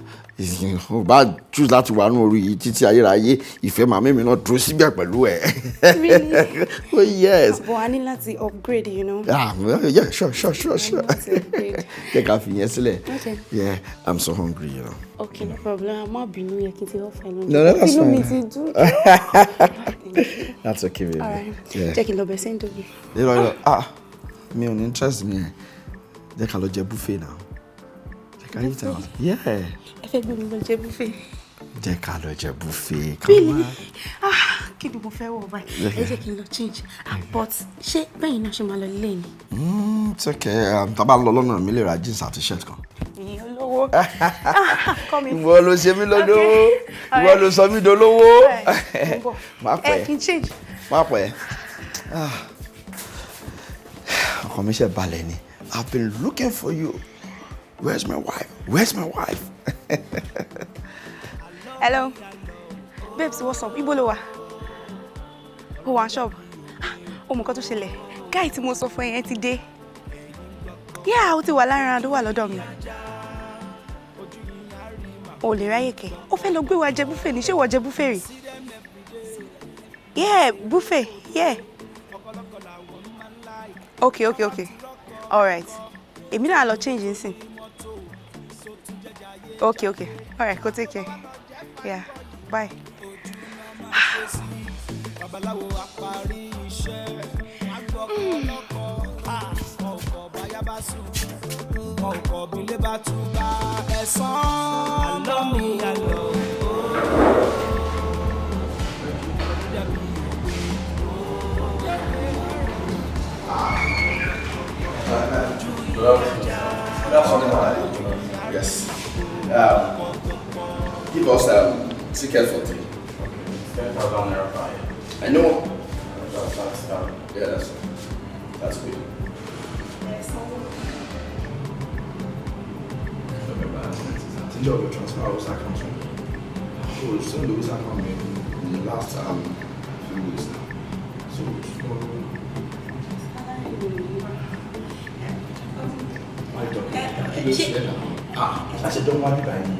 O bá choose láti wà nínú orí yìí títí ayérayé, ìfẹ́ màmí mi náà dúró síbẹ̀ pẹ̀lú ẹ̀. Really? Oh yes. But a ní láti upgrade. Ah, yeah, sure. Láti upgrade. Jẹ́ ká fi yẹn sílẹ̀. Okay. Yeah, I'm so hungry. Okay, no problem. Má bínú, yẹ kí n ti offer ẹ lóúnjẹ. No, that's Inú mi fine. ti dùn. That's okay, baby. All right. Yeah. Jẹ́ kí n lọ bẹ̀ sí Indomie. Irọ́, ah, mi ò ní interest mi ẹ̀. Jẹ́ ká lọ jẹ buffet now. Jẹ́ ká eat out. Yeah. Ẹ fẹ́ gbé mi lọ jẹ buffet? Jẹ́ ká lọ jẹ buffet. Come Really? on. Ah, kí ni mo fẹ́ wọ̀ báyìí? Ẹ jẹ́ kí n lọ change. Ah, but ṣé bẹ́yìn náà ṣe máa lọ lé ni? It's okay. Tá a bá lọ lọ́nà, mi lè ra jeans àti shirt kan. Ìyẹn olówó. Ah, kọ́ mi. Ìwọ ló ṣe mí lólówó. Ìwọ ló sọ mí dolówó. Mo ń bọ̀. Má Ẹ pẹ́. kí n change. Má pẹ́. Ah. Ọkàn mi ṣe balẹ̀ ni. I've been looking for you. Where's my wife? Where's my wife? Hello. Babes, what's up? Ibo ló wà? Ó wà shop. Ah, ó mọ nǹkan tó ṣẹlẹ̀. Guy tí mo sọ fún ẹ yẹn ti dé. Yeah, ó ti wà lára, ló wà lọ́dọ̀ mi. O lè ráyè kẹ̀. Ó fẹ́ lọ gbé wa jẹ buffet ní. Ṣé ìwọ jẹ buffet rí? Yeah, buffet. Yeah. Okay. All right. Èmi náà lọ change nsìn. Okay. All right, go take care. Yeah, bye. Babaláwo apárí iṣẹ́ agbọ́kọ̀ lọ́kọ̀, ọkọ̀ báyá bá sùn, ọkọ̀ bílé bá tún bá ẹ̀sán àlọ́ mi àlọ́. Yes. Give us ticket for three. 10,000 naira per head. I know. That's Yeah, that's good. Àtijọ́ of your transfer house account. Oh, send those account me in the last few weeks now. So, why talking? Kí ló ṣe náà? Ah, láti dán wá nígbà yìí.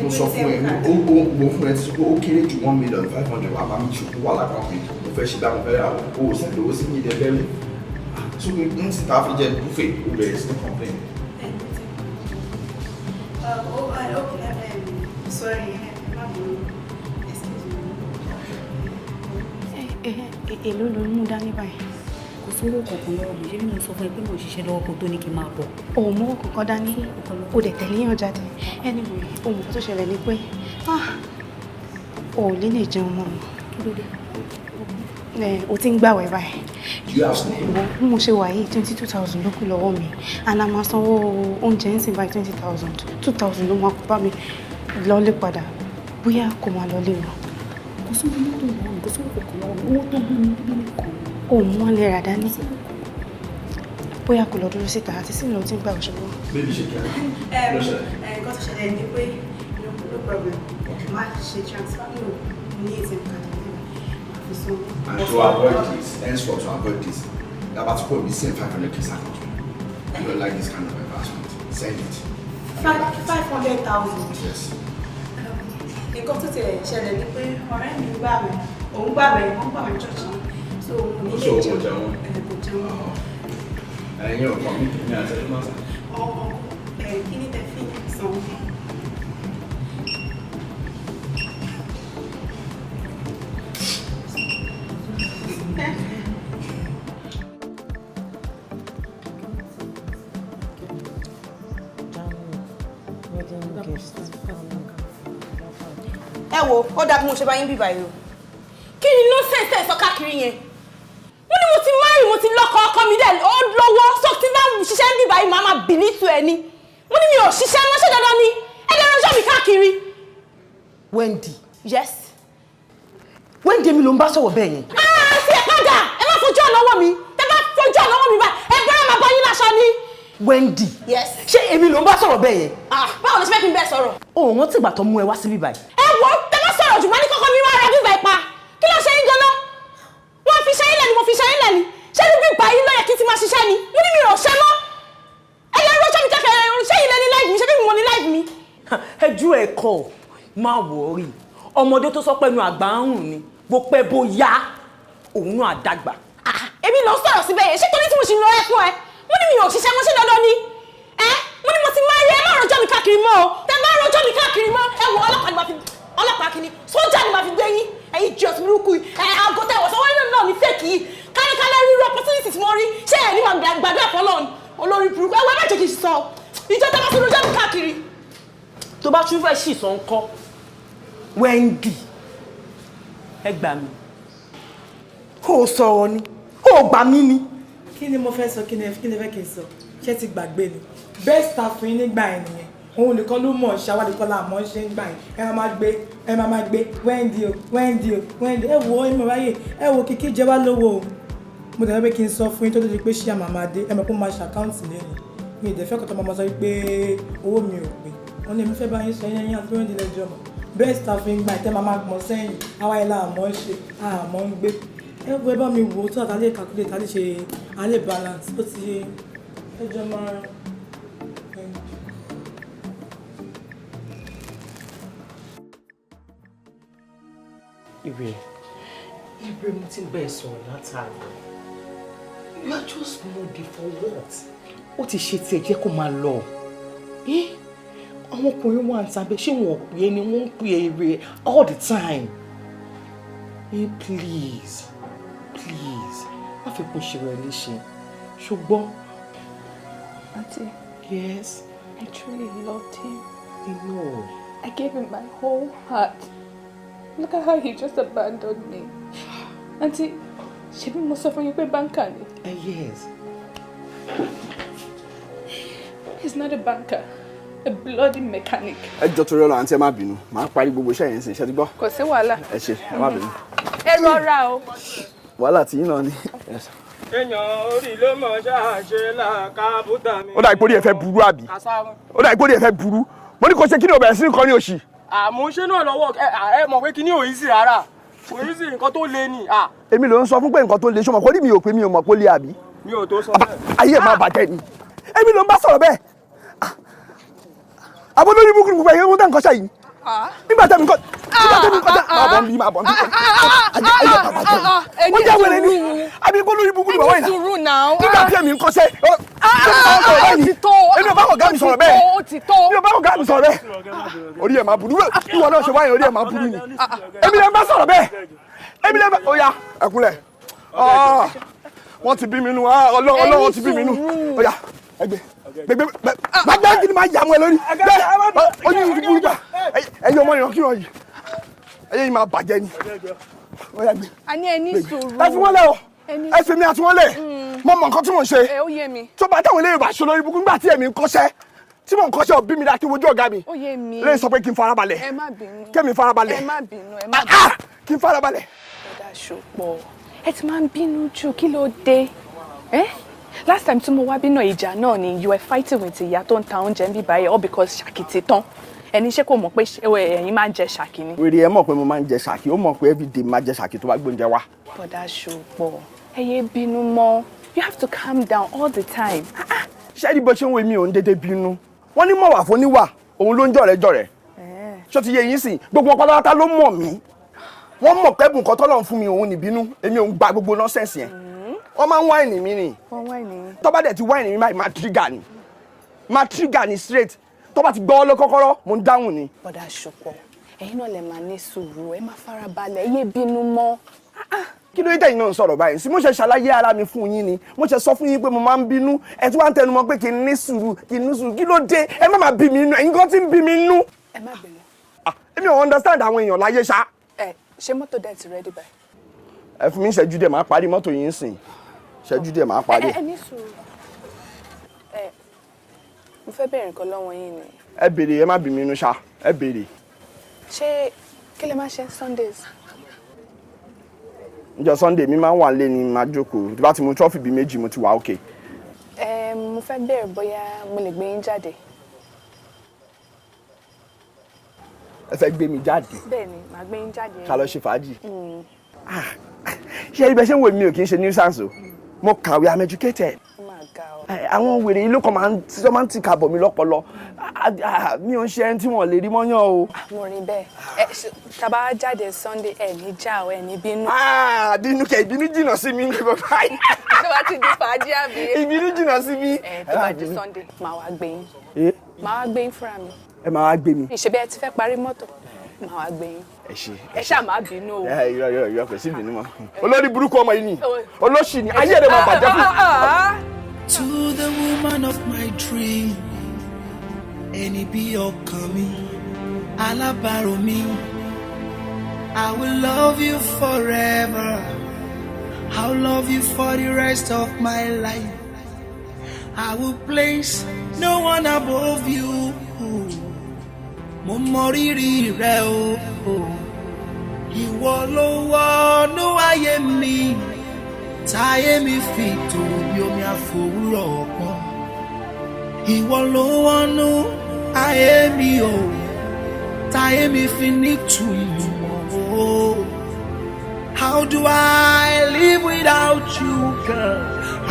Mo sọ fún ẹ, ó mo fún ẹ ti sọ pé ó kéré ju 1,500,000 wà bá mi ṣòkó wà lákàntì mi. Mo fẹ́ ṣe bá mo fẹ́ rà ó, ó send owó sí mi ilẹ̀ bẹ́ẹ̀ mi. So n sì ta fi jẹ buffet, ó bẹ̀rẹ̀ sí ní complain. Oh, okay, sorry. Èló ló mú dání báyìí? Kò sówó kankan lọ́wọ́ mi. Ṣé bí mo sọ fún ẹ pé mo ń ṣiṣẹ́ lọ́wọ́ kó tó ní kí n máa bọ̀? O ò mú owó kankan dání, o dẹ̀ tẹ̀lé yàn jáde. Anyway, ohun kan tó ṣẹlẹ̀ ni pé o ò lè lè jẹun mọ́ mi. Kí ló dé? O ti ń gbàwẹ̀ báyìí. Do you have snake? Wo bí mo ṣe wà yìí, 22,000 ló kù lọ́wọ́ mi, and a máa sanwó oúnjẹ ń sìn báyìí, 20,000, 2,000 ló máa kó bá mi lọ́lé padà. Bóyá kò máa lọlé o. Kò sówó mọ́tò lọ́wọ́ mi, kò sówó kankan lọ́wọ́ mi. Owó tó gbé mi níbí nìkan. O ò mú wọn lè rà dání. Bóyá kò lọ dúró síta àti sílẹ̀ o ti ń gbà òṣùwọ̀n. Baby, ṣe kíá. Kí ló ṣẹlẹ̀? Nǹkan tó ṣẹlẹ̀ ni pé no problem, má ṣe transfer, no ní ATM card mi, má fi sanwó. And to avoid this, henceforth to avoid this, about to put me send 500K account. I don't like this kind of embarrassment. Send it. 500,000. Yes. Nǹkan tó tiẹ̀ ṣẹlẹ̀ ni pé ọ̀rẹ́ mi gbààwẹ̀, òun gbààwẹ̀, wọ́n gbààwẹ̀ church ni, so òun ní So, lè kò jẹun. jẹun. Ẹ, kò jẹun. Ẹ̀yin ò kàn mí ní àtẹ̀lé máa sà. Ọmọ ẹ, kí ni tẹ fi sanwó? Ẹ wo, ó dáa bí mo ṣe bá yín bíbá yìí o. Kí ni nonsense ẹ̀ sọ káàkiri yẹn? Mo ní mo ti marry, mo ti lọ́kọ, ọkọ mi dẹ̀ ó lọ́wọ́, so tí bá ń ṣiṣẹ́ ń bíbá yìí, màá máa bì ní tu ẹ ni. Mo ní mi ò ṣiṣẹ́ mọ́, ṣé dandan ni ẹ lè ránṣọ́ mi káàkiri. Wendy. Yes. Wendy, èmi ló ń bá sọ̀rọ̀ bẹ́ẹ̀ yẹn. Ah, sí ẹ padà, ẹ má fojú ọ̀nà wọ̀ mí. Tẹ bá fojú ọ̀nà wọ̀ mí báyìí, ẹ bẹ̀rẹ̀ máa bá yín láṣọ ni. Wendy. Yes. Ṣé èmi ló ń bá sọ̀rọ̀ bẹ́ẹ̀ yẹn? Ah, báwo ló ṣe fẹ́ kí n bẹ́ẹ̀ sọ̀rọ̀? O ò rántí ìgbà tó mú ẹ wá síbí báyìí. Ẹ wo, tẹ bá sọ̀rọ̀ jù, wọ́n ní kọ́kọ́ mi wá ara bíbá ipa. Kí ló ṣe yín gan-an? Wọ́n fi ṣe yín lẹ̀ ni, mo fi ṣe yín lẹ̀ ni. Ṣé ní bíbá yín ló yẹ kí n ti máa ṣiṣẹ́ ni? Mo ní mi ò ṣe mọ́. Ẹ lè rọ́jọ́ mi kẹ́kẹ́, ṣé yín lẹ ní láìfì mi? Ṣé bí mo ní láìfì mi? Ẹjú ẹ kọ, má wọrí. Ọmọdé tó sọ pé ẹnu àgbà ń rùn ni, bó pẹ́ bó yá, òun náà dàgbà. Èmi ló ń sọ̀rọ̀ síbẹ̀ yẹn. Ṣé torí tí mo ṣì ń lọ ẹ fún ẹ? Mo ní mi ò ṣiṣẹ́ mọ́, ṣé dandan ni? Ẹ, mo ní mo ti máa rí, ẹ má rọjọ́ mi káàkiri mọ́ o. Tẹ bá rọjọ́ mi káàkiri mọ́, ẹ wo, ọlọ́pàá ni màá fi, ọlọ́pàá kìíní, sójà ni màá fi gbé yín. Ẹ̀yin jọ̀ọ́ burúkú yìí, ẹ aago tẹ wọ̀ sọ́wọ́ nínú náà ní fake yìí. Kálékálé ríru opportunity tí mo rí, ṣé ẹ̀ ní màá gbàdúrà fọlọ́run olórí burúkú? Ẹ wo, ẹ má jẹ́ kí n sọ ìjọ tẹ bá ti rọjọ́ mi káàkiri. Tó bá tún fẹ́ ṣì sọ ńkọ́, Wendy, ẹ gbà mí. Kó o sọ̀rọ̀ ni, kó o gbà mí ni. Kí ni mo fẹ́ sọ? Kí ni fẹ́ kí n sọ? Ṣé ti gbàgbé ni best staff yín nígbà yẹn nìyẹn? Òun nìkan ló mọ̀ ṣe, àwa nìkan la mọ̀ ṣe ń gbà yẹn. Ẹ máa máa gbé, ẹ máa máa gbé Wendy o, Wendy o, Wendy. Ẹ wo, ẹ mọ̀ ráyè. Ẹ wo, kìkì jẹ́ wá lówó o. Mo tẹ̀lé pé kí n sọ fún yín tó di pé ṣé àmà máa dé. Ẹ mọ̀ pé mo máa ṣe account lẹ́nu mi, ì dẹ̀ fẹ́ kọ́tọ́ máa sọ pé owó mi ò pé. Wọ́n ní èmi fẹ́ bá yín sọ yẹn yín àti Wendy lẹ́jọ́ mọ̀ best staff yín gbà tẹ́ máa máa gbọ̀n sẹ́yìn. Àwa yẹn la mọ̀ ṣe, àmọ́ ń gbé. Ẹ wo, ẹ bá mi wò ó tó àtàlẹ́ calculate, àlẹ́ ṣe, àlẹ́ balance. Ó ti ẹ jọ máa. Ire, Ire, mo ti ń bẹ́ẹ̀ sọ̀rọ̀ látàárọ̀. You are just moody for what? Ó ti ṣe tiẹ̀, jẹ́ kó máa lọ. Àwọn ọkùnrin wà ń tàbí ṣé wọn ò pè é ni? Wọ́n ń pè é, Ire, all the time. Please, please, má fi kún ṣe rẹ̀ léṣe. Ṣùgbọ́n. Auntie. Yes. I truly loved him. I know. I gave him my whole heart. Look at how he just abandoned me. Auntie, ṣebí mo sọ fún yín pé banker ni? Yes. He's not a banker. A bloody mechanic. Ẹ jọ, torí Ọlọ́run, àǹtí, ẹ má bínú. Màá parí gbogbo iṣẹ́ yẹn sìn, ṣe ti gbọ́? Kò sí wàhálà. Ẹ ṣe, ẹ má bínú. Ẹ rọra o. Wàhálà tí yín náà ni. Èèyàn orí ló mọ̀ ṣáàṣe làkàbùtà mi. Ó dà, ìpòrí ẹ fẹ́ burú àbí? Ó dà, ìpòrí ẹ fẹ́ burú. Mo ní kò ṣe kí ni, o bẹ̀rẹ̀ sí ní kọrin òṣì. Àmọ́ ṣé náà lọ́wọ́ ẹ mọ̀ pé kíní ò easy rárá, kò easy, nǹkan tó le ni. Èmi ló ń sọ fún pé nǹkan tó le. Ṣọmọ kò rí mi ò pé mi ò mọ̀ pé ó le àbí? Mi ò tó sọ bẹ́ẹ̀. Ayé ẹ̀ máa bàjẹ́ ni. Èmi ló ń bá sọ̀rọ̀ bẹ́ẹ̀. Àbọ̀ lórí ibùkún gbogbo ẹ̀yẹ́ wọ́n dá nǹkan ṣe yìí. Nígbà tẹ́mi kọ́ máa bọ̀ ń bí, máa bọ̀ ń bí. Ayé ẹ̀ máa bàjẹ́ ni. Wọ́n jẹ́ wẹ̀rẹ̀ ni àbí kó lórí ibùkún ni bàbá yìí? Sùúrù náà. Nígbà tí èmi ń kọ́ṣẹ́, èmi ò bá ọ̀gá mi sọ̀rọ̀ bẹ́ẹ̀. Ó ti tó. Mi ò bá ọ̀gá mi sọ̀rọ̀ bẹ́ẹ̀. Orí ẹ̀ máa burú. Ìwọ náà ṣe wáyé, orí ẹ̀ máa burú ni. Èmi lè ń bá sọ̀rọ̀ bẹ́ẹ̀. Èmi lè bá, ó yá, ẹkúnlẹ̀. Ah, wọ́n ti bí mi nú. Ah, Ọlọ́run, Ọlọ́run ti bí mi nú. Ó yá, ẹgbẹ́ gbẹgbẹ gbàgbé, kí ni máa yà mọ́ ẹ lórí bẹ́ẹ̀? Ó ní ìlú burúkú. Ẹ̀yin ọmọ ìran kíran yìí, ẹ̀yin yìí máa bàjẹ́ ni. Ó yá, gbé. A ní ẹ ní sùúrù. Ẹ fi wọ́n lẹ̀ o. Ẹ fi mi àti wọ́n lẹ̀. Mo mọ nǹkan tí mò ń ṣe. Ẹ ó yé mi. Tó bá táwọn eléyìí bá ṣe lórí ibùkún nígbà tí èmi ń kọ́ṣẹ́, tí mò ń kọ́ṣẹ́, òbí mi dá kí n wojú ọ̀gá mi. Ó yé mi. Lè sọ pé kí n farabalẹ̀. Ẹ má bínú. Kémi farabalẹ̀. Ẹ má bínú, ẹ má bínú. Kí n farabalẹ̀. Bọ̀dá Ṣopọ̀, ẹ ti máa ń bínú jù, kí ló dé? Eh? Last time tí mo wá bínú, ìjà náà ni. You were fighting with ìyá tó ń ta oúnjẹ ń bí báyìí, all because ṣàkì ti tán. Ẹni ṣé kò mọ̀ pé ẹ̀yin máa ń jẹ ṣàkì ni? Wèrè ẹ mọ̀ pé mo máa ń jẹ ṣàkì. Ó mọ̀ pé everyday máa jẹ ṣàkì tó bá gbóúnjẹ wá. Bọ̀dá Ṣopọ̀, ẹ yé bínú mọ́. You have to calm down all the time. Ṣé ní bó ṣe ń wo, èmi ò ń dédé bínú. Wọ́n ní mọ̀wà fún níwà òun ló ń jọ̀rẹ́ jọ̀rẹ́. Ṣó ti yé yín sìn? Gbogbo wọn pátápátá ló mọ̀ mí. Wọ́n mọ̀ pé ẹ̀bùn kan tọ́lọ́run fún mi òun nìbínú. Èmi ò ń gba gbogbo nonsense yẹn. Wọ́n máa ń whine mi ni. Wọ́n whine. Tó bá dẹ̀ ti whine mi báyìí, máa trigger ni, máa trigger ni straight. Tó bá ti gbọ́ lọ kọ́kọ́rọ́, mo ń dáhùn ni. Bọ̀dá Ṣopọ̀, ẹ̀yin náà lè máa ní sùúrù, ẹ má farabalẹ̀, ẹ yé bínú mọ́. Kí ló dé tẹ̀yin náà ń sọ̀rọ̀ báyìí sí? Mo ṣe ṣàlàyé ara mi fún yín ni. Mo ṣe sọ fún yín pé mo máa ń bínú. Ẹ tí wàá ń tẹnu mọ́ pé kí n ní sùúrù, kí n ní sùúrù. Kí ló dé? Ẹ má máa bí mi nú. Ẹ̀yin kan ti ń bí mi nú. Ẹ má bínú. Èmi ò understand àwọn èèyàn láyé ṣá. Ẹ ṣé mọ́tò dẹ̀ ti ready báyìí? Ẹ fún mi ìṣẹ́jú díẹ̀, máa parí mọ́tò yín sìn. Ìṣẹ́jú díẹ̀, máa parí. Ẹ ní sùúrù. Ẹ mo fẹ́ bẹ̀rẹ̀ nǹkan lọ́wọ́ yín ni. Ẹ béèrè, ẹ má bí mi nú ṣá, ẹ béèrè. Ṣé kí lè máa ṣe Sundays? Níjọ́ Sunday, mi máa ń wà lé ní, máa jókòó. Tí bá ti mu trophy bíi méjì, mo ti wà okay. Ẹ mo fẹ́ bẹ̀rẹ̀ bóyá mo lè gbé yín jáde. Ẹ fẹ́ gbé mi jáde? Bẹ́ẹ̀ ni, màá gbé yín jáde. Ká lọ ṣe fàájì. Mm. Ṣé ibẹ̀ ṣe ń wo, mi ò kì í ṣe nuisance o. Mo kàwé, I'm educated. Ó máa ga ọ. Àwọn wèrè yìí ló kàn máa ń tí wọ́n máa ń tìka bọ̀ mí lọ́pọlọ. Mi ò ń ṣe ẹni tí wọ́n lè rí mọ́yán o. Mo rí bẹ́ẹ̀. Ẹ tá bá jáde Sunday, ẹ ní já o, ẹ ní bínú. Bínú kẹ? Ìbínú jìnnà sí mi ní bàbá yìí. Tó bá ti di fàájì àbí? Ìbínú jìnnà sí mi. Ẹ tó bá di Sunday, màá wá gbé yín. Ẹ Màá wá gbé yín fúnra mi. Ẹ máa wá gbé mi? Ìṣebí ẹ ti fẹ́ parí mọ́tò, màá wá gbé yín. Ẹ ṣe. Ẹ ṣáà má bínú o. Ẹ irọ́, irọ́, irọ́, kò sí ìbínú mọ́. Olórí burúkú ọmọ yìí ni, olóṣì ni, ayé rẹ̀ máa bàjẹ́ fún. To the woman of my dream, ẹni bí ọkàn mi, alábàárò mi, I will love you forever. I will love you for the rest of my life. I will place no one above you. Mo mọ rírì rẹ o. Ìwọ ló wọnú ayé mi, táyé mi fi tòrò bí omi àfòwúrọ̀ pọ́n. Ìwọ ló wọnú ayé mi o, táyé mi fi nítumọ̀ o. How do I live without you, girl?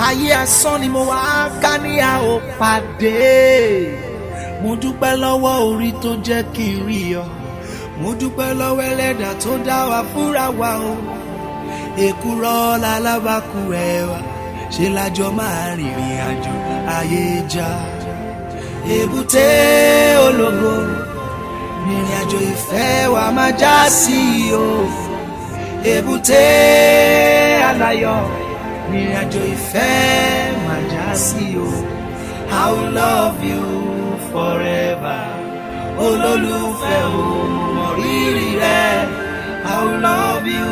Ayé asán ni mo wá ká ní a ò pàdé. Mo dúpẹ́ lọ́wọ́ orí tó jẹ́ kí n rí ọ. Mo dúpẹ́ lọ́wọ́ ẹlẹ́dàá tó dá wa fúnra wa o. Èkúrọ́ lálábàkú ẹwà, ṣe lájọ máa rìnrìn àjò ayé já. Èbúté ológo, rìnrìn àjò ìfẹ́ wa máa já sí o. Èbúté aláyọ̀, rìnrìn àjò ìfẹ́ máa já sí o. I will love you forever. Olólùfẹ́ o, mo mọ rírì rẹ. I will love you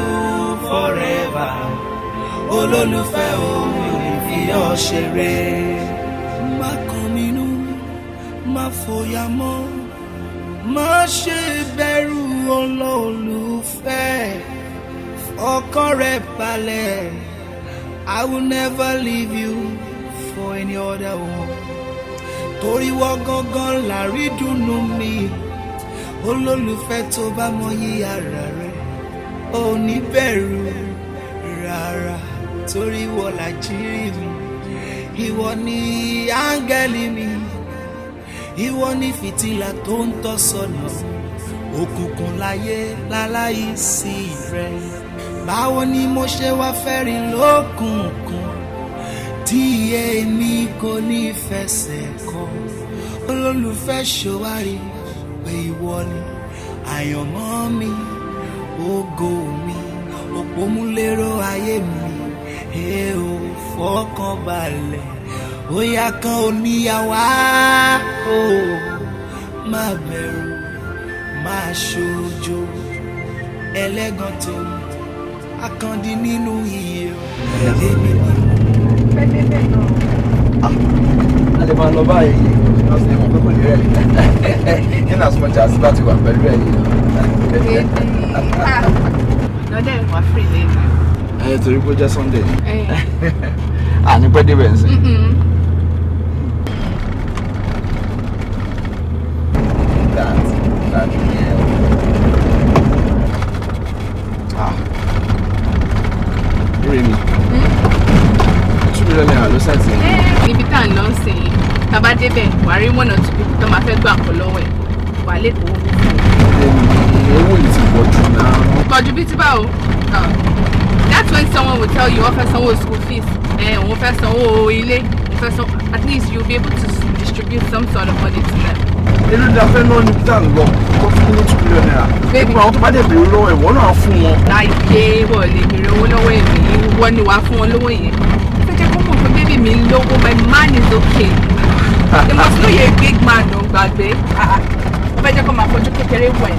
forever. Olólùfẹ́ o, mi ò lè fi ọ́ ṣeré. Má kàn mí nú, má fòyà mọ́, má ṣe bẹ̀rù, olólùfẹ́. Ọkàn rẹ balẹ̀. I will never leave you for any other one. Torí wọ́n gangan làrí dùnnú mi. Olólùfẹ́, tó bá mọ yí ara rẹ̀, ò ní bẹ̀rù rárá. Torí wọ́n làjírí mi. Ìwọ ni áńgẹ́lì mi. Ìwọ ni fìtílà tó ń tọ́ sọ́nà. Òkùnkùn láyé láláì sí rẹ. Báwo ni mo ṣe wá fẹ́ rìn lókùnkùn tí èmi kò ní fẹsẹ̀ kọ? Olólùfẹ́, ṣòwárí pé ìwọ ni àyànmọ́ mi, ògo mi, òpó. Òmùlérò ayé mi, ẹ ò fọkàn balẹ̀. Óyá kan oníyàwó o, má bẹ̀rù, má ṣojo. Ẹlẹ́gàn tó akàndí nínú iyọ̀. Èmi ni A lè máa lọ báyìí, lọ́sẹ̀ mọ̀ pé kò lè rẹ̀ in as much as bá ti wà pẹ̀lú ẹ̀ yìí. Lọ́dẹ̀ wà free lẹ́nu. Ẹ torí pé ó jẹ́ Sunday. À ní pẹ́ débẹ̀ nsìn. That yeah. Ah. Remy. ₦2 million ló sẹ́ǹtì. Ibi tá à ń lọ sí i, tá a bá débẹ̀, wàá rí one or two people tó máa fẹ́ gbà kọ́ lọ́wọ́ ẹ̀. Wàá lè kó owó fún Remy, owó yìí ti pọ̀ jù náà. un. Pọ̀jù bíi tí báwo? That's when someone will tell you wọ́n fẹ́ sanwó school fees, òun fẹ́ sanwó ilé, òun fẹ́ sanwó. At least you'll be able to distribute some sort of money to them. Èló ni a fẹ́ ná níbi tá à ń lọ tó fún ní ₦2 million? Baby. Gbogbo àwọn tó bá dẹ̀ béèrè lọ́wọ́ ẹ̀ wọ́n náà fún wọn. Láyé wọ́n lè béèrè owó lọ́wọ́ èmi, ìwọ ni wàá fún wọn lówó yẹn. Ó fẹ́ jẹ́ kó mọ̀ pé baby mi lówó, my man is okay. They must know you're a big man, ò gbàgbé. Ah, ah. Ó fẹ́ jẹ́ kó máa fojú kékeré wọ̀ ẹ́.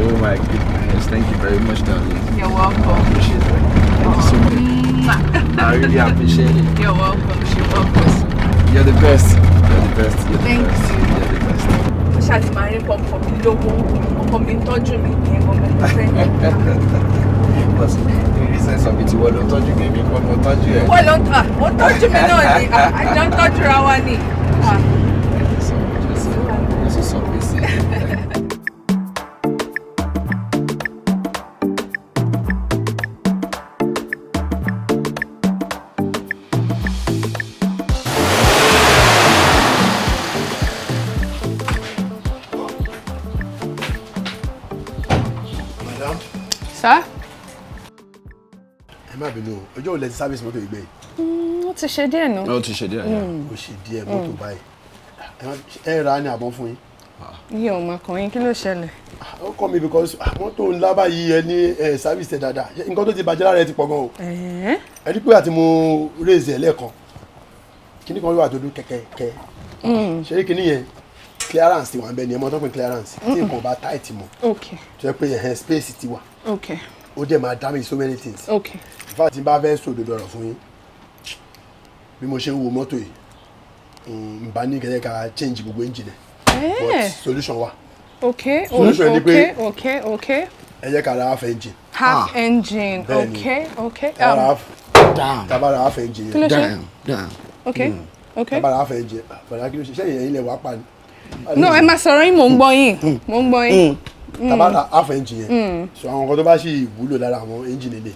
Oh my goodness, thank you very much, darling. You're welcome. I appreciate it. Thank you so much. Mwah. I really appreciate it. You're welcome. You're welcome. You're the best. You're the best. You're the Thank best. you. You're the best. Ó ṣáà ti máa rí pọ̀pọ̀ mi lówó, ọkọ mi ń tọ́jú mi ní ẹ̀gbọ́n mi fẹ́. But the reason of it, ìwọ ló ń tọ́jú mi, èmi kọ́ mo tọ́jú ẹ. Wọ́n ló ń tọ́, ó ń tọ́jú mi náà ni, àjọ ń tọ́jú ra wa ni. Ah. Thank you so much. You're so submissive. Madam. Sir? Ẹ má bínú o, ọjọ́ òun lẹ ti service mọ́tò ìgbẹ́ yìí? Ó ti ṣe díẹ̀ nù. Ó ti ṣe díẹ̀, yeah. Ó ṣe díẹ̀ mọ́tò báyìí. Ẹ rà á ní àbọ̀ fún yín? Iye ò mà kàn yín, kí ló ṣẹlẹ̀? Ó kọ́ mi because mọ́tò ńlá báyìí ẹ ní ẹ service ẹ dáadáa. Nǹkan tó ti bàjẹ́ lára ẹ ti pọ̀ gan o. Ẹ rí pé àti mo raise ẹ lẹ́ẹ̀kan, kíní kan wà tó dún kẹ̀kẹ́. Ṣé rí kíní yẹn, clearance ti wà ń bẹ ni ẹ mọ́ tó ń pè clearance tí nǹkan ò bá tight mọ́, tó yẹ pé ẹ̀hẹ́n space ti wà, ó dẹ̀ máa damage so many things. In fact, tí n bá fẹ́ sòdodo ọ̀rọ̀ fún yín, bí mo ṣe ń wo mọ́tò yìí, n bá ní kẹ́kẹ́ ká change gbogbo engine ẹ̀, but solution wà. Solution ni pé ẹ jẹ́ ká ra half engine. Half engine. Bẹ́ẹ̀ni. Okay. Tá bá ra half, tá bá ra half engine Kí ló yẹn. ṣe? Damn. Okay. Tá bá ra half engine, bàdá, kí ló ṣe? Ṣẹ́yìn ẹ̀yin lẹ̀ wá pa ni? No, ẹ máa sọ̀rọ̀ yín, mò ń gbọ́ yín. Mò ń gbọ́ yín. Tá bá ra half engine yẹn, so àwọn nǹkan tó bá sì wúlò lára àwọn engine lè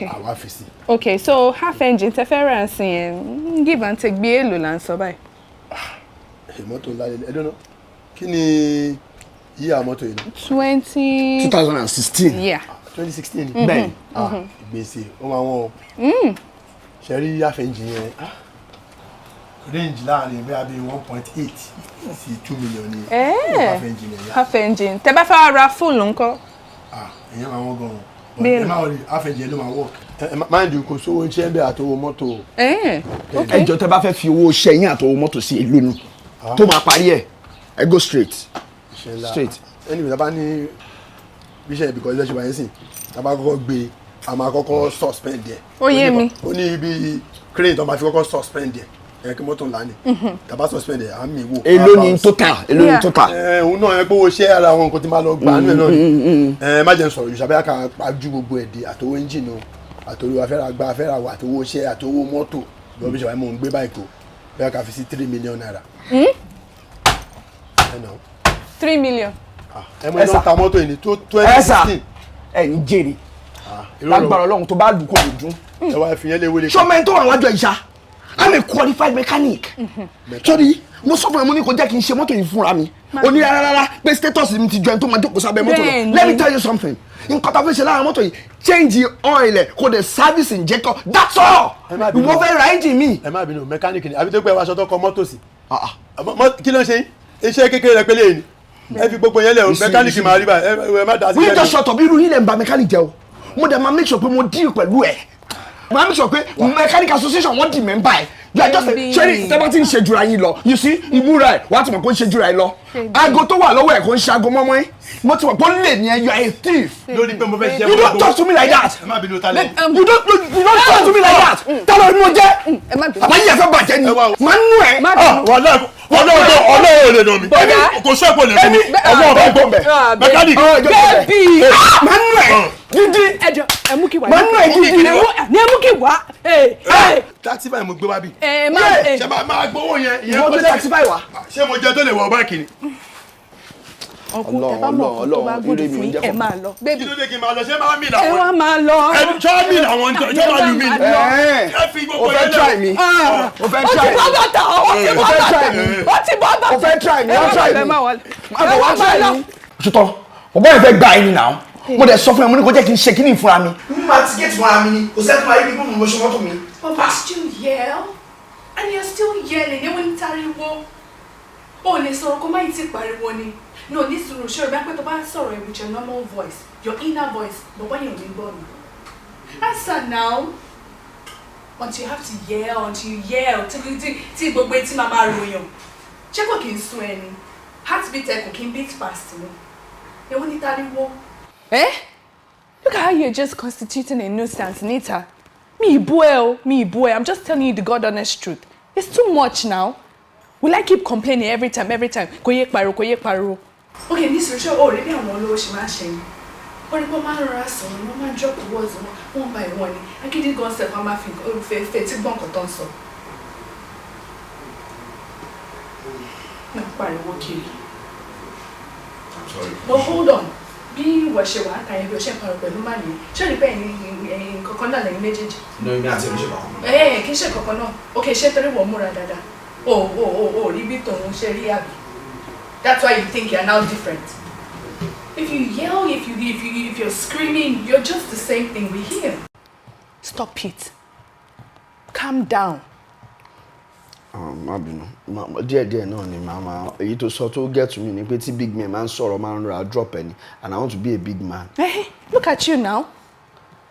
àwa fi sí. Okay, so half engine tẹ fẹ́ rà sí yẹn, give and take bí èlò là ń sọ báyìí? Ẹ mọ́tò ńlá lélẹ̀, ẹ dúró ná, kí ni yíyá mọ́tò yìí náà? 20. 2016. Yeah. 2016. Bẹ́ẹ̀ni. Ah, gbèsè ó máa wọ́n o. Ṣe rí half engine yẹn, range láàrin bóyá bíi 1.8 sí 2 million ni half engine yẹn. Half engine. Tẹ bá fẹ́ wá ra full ńkọ́? Ah, ìyẹn máa wọ́n gan-an. Bí Ẹ èlò? má wọlé, half engine ló máa work. Ẹ mind you, kò sówó iṣẹ́ bẹ́ẹ̀ àtowó mọ́tò o. Okay. Ẹ jọ, tẹ́ bá fẹ́ fi owó iṣẹ́ yín àtowó mọ́tò sí, èlò ni tó máa parí ẹ̀? Ẹ go straight. Iṣẹ́ ńlá. Straight. Anyway, tá bá ní bíṣẹ́, because iṣẹ́ ṣe wáyé sìn, tá bá kọ́kọ́ gbé, a máa kọ́kọ́ suspend ẹ̀. Ó yé mi. Ó ní ibi crane tó máa fi kọ́kọ́ suspend ẹ̀, ẹ̀ kí mọ́tò ńlá ni. Tá bá suspend ẹ̀, à ń mi wò. Èló ni total? Èló ni total? Ẹ òun náà, ẹ pé owó iṣẹ́ ara àwọn nǹkan tí máa lọ gbà nínú ẹ̀ náà ni. Ẹ má jẹ́ n sọ̀rọ̀ ìṣàbẹ́yà ká pajú gbogbo ẹ̀ dé, àtowó engine o, àtowó afẹ́ra gba afẹ́ra wà, àtowó iṣẹ́, àtowó mọ́tò lọ́ọ́ bí ṣe wáyé, mò ń gbé báyìí kó bẹ́ẹ̀ ká fi sí ₦3 million. Ẹ nà ó. 3 million. Ẹ mọ iná ta mọ́tò yìí ní tó twenty Ẹ sà. sixteen. Ẹ ní jèrè lágbára Ọlọ́run, tó bá lù kò lè dún. Ẹ wá fi yẹn lé wọlé. Sọmọ ẹni tó wà wájú ẹ ṣá, I'm a qualified mechanic. Sórí mo sọ fún ẹ, mo ní kó jẹ́ kí n ṣe mọ́tò yìí fúnra mi, o ní rárá rárá, pé status mi ti ju ẹni tó máa jókòó sábẹ́ mọ́tò lọ. Let me tell you something, nǹkan tá a fẹ́ ṣe lára mọ́tò yìí, change oil ẹ̀, kó dẹ̀ service injector, that's all. Ìwọ fẹ́ ra engine mi. Ẹ má bínú, mechanic ni àbí tó pé aṣọ tó kọ mọ́tò sí? Kí ló ń ṣe yín? Iṣẹ́ kékeré rẹ pélé yìí ni ẹ fi gbogbo yẹn lẹ o. Mechanic máa rí báyìí, ẹ má dá sí. We just shut up. Irú yín lè ń ba mechanic jẹ́ o. Mo dẹ̀ máa make sure pé mo deal pẹ̀lú ẹ̀. Máa make sure pé mechanic association wọ́n di member ẹ̀. You are just a ṣẹ́rí tẹ́ bá ti ń ṣe jura yín lọ. You see, ìmúra ẹ̀ wàá ti mọ̀ kó ń ṣe jura ẹ̀ lọ. Aago tó wà lọ́wọ́ ẹ̀ kò ń ṣe aago mọ́mọ́ ẹ̀. Mo ti mọ̀ pé ó lè ní ẹ, you are a thief. Lórí pé mo fẹ́ ṣiṣẹ́. You don't talk to me like that. Ẹ má bínú, ta lẹ. You don't talk to me like that. Tálọ̀ ni mo jẹ́. Àbáyé ẹ̀ fẹ́ bàjẹ́ ni. Màá nú ẹ̀. Wàhálà, ọlọ́run, ọlọ́run ò lè nà mí. Kò sẹ́kọ̀ọ́ lè fún mi. Ọwọ́ ọba gbọ́ mẹkáníìkì. Baby. Màá nú ẹ̀ gidi. Ẹjọ ẹ mú kí wá. Màá nú ẹ̀ gidi. Ní ẹ mú kí wá. Taxi báyìí mo gbé wá bí. Ẹ má Ṣé máa gbowó yẹn? Ìwọ gbé taxi báyìí wá. Ṣé mo jẹ tó lè wọ báàkì ni? Ọkùn tẹ bá mọ̀ ọkùn tó bá gbódì fún yín, ẹ máa lọ. Kí ló dé kí n máa lọ? Ṣé máa mì Ẹ làwọn? wá máa lọ. Ẹni ṣọ́ mì làwọn ń tọ́, ṣọ́ máa lù mí ni? Ẹ fi gbogbo O fẹ́ yẹn lẹ̀. try mi. O fẹ́ Ó ti try mi. bọ́ bàtà, ó ti O bọ́ fẹ́ bàtà, try mi. ó ti bọ́ bàtà. O fẹ́ try mi, o try mi. Ẹ má wọlé. Má bọ̀ wá try mi. Ṣùtọ́, bọ̀bọ́ yẹn fẹ́ gba ẹni náà. Mo dẹ̀ sọ fún ẹ, mo ní kó jẹ́ kí n ṣe kíní fúnra mi. Mo máa ti géètì fúnra mi ni, kò sẹ́ni tó máa rí bí mo ṣe mọ́tò mi. But we still yell, and you're still yelling. Ewu ń tariwo. O lè sọ̀rọ̀ kó má yìí ti pariwo ni. No, ní sùúrù, ṣé o bá pẹ́ tó bá ń sọ̀rọ̀ ẹ̀ with your normal voice, your inner voice, bọ̀bọ́ yẹn ò ní gbọ́ mi. Answer now. Until you have to yell, until you yell, tí gbogbo etí máa máa ròyàn. Ṣé kò kí n sún ẹni? Heartbeat ẹ kò kí n beat fast ni. Ewu ní tariwo. Eh? Look at how you're just constituting a nuisance, Nita. Mi ìbú ẹ o, mi ìbú ẹ. I'm just telling you the God honest truth. It's too much now. Will I keep complaining every time, every time? Kò yé pariwo, kò yé pariwo. Okay, ní sùúrù, ṣé o rí bí àwọn olówó ṣe máa ń ṣe ni? Wọ́n rí pé wọ́n máa ń rọra sọ̀rọ̀, wọ́n máa ń drop words wọn one by one ni. Agídí gan sef, wọ́n máa fi fẹ́ tí gbọ́n nǹkan tó ń sọ. Má pariwo kiri. Sorry. But hold on, bí ìwọ ṣe wà á ta ẹbí ọṣẹ pariwo pẹ̀lú màlúù yìí, ṣé o rí pé ẹ̀yin kankan náà lẹ́yìn méjèèjì? No, èmi àti ẹ̀mí ṣe bá wọn. Ẹ kì í ṣe kankan náà. Ok, ṣé torí wọ́n múra dáadáa? O ò rí bí tòun ṣe rí àbí? That's why you think you're now different. If you yell, if you're screaming, you're just the same thing we hear. Stop it. Calm down. Má bínú. Díẹ̀díẹ̀ náà ni màá máa. Èyí tó sọ tó get to me ni pé tí big man máa ń sọ̀rọ̀, máa ń ra drop ẹni, and I want to be a big man. Hey, look at you now.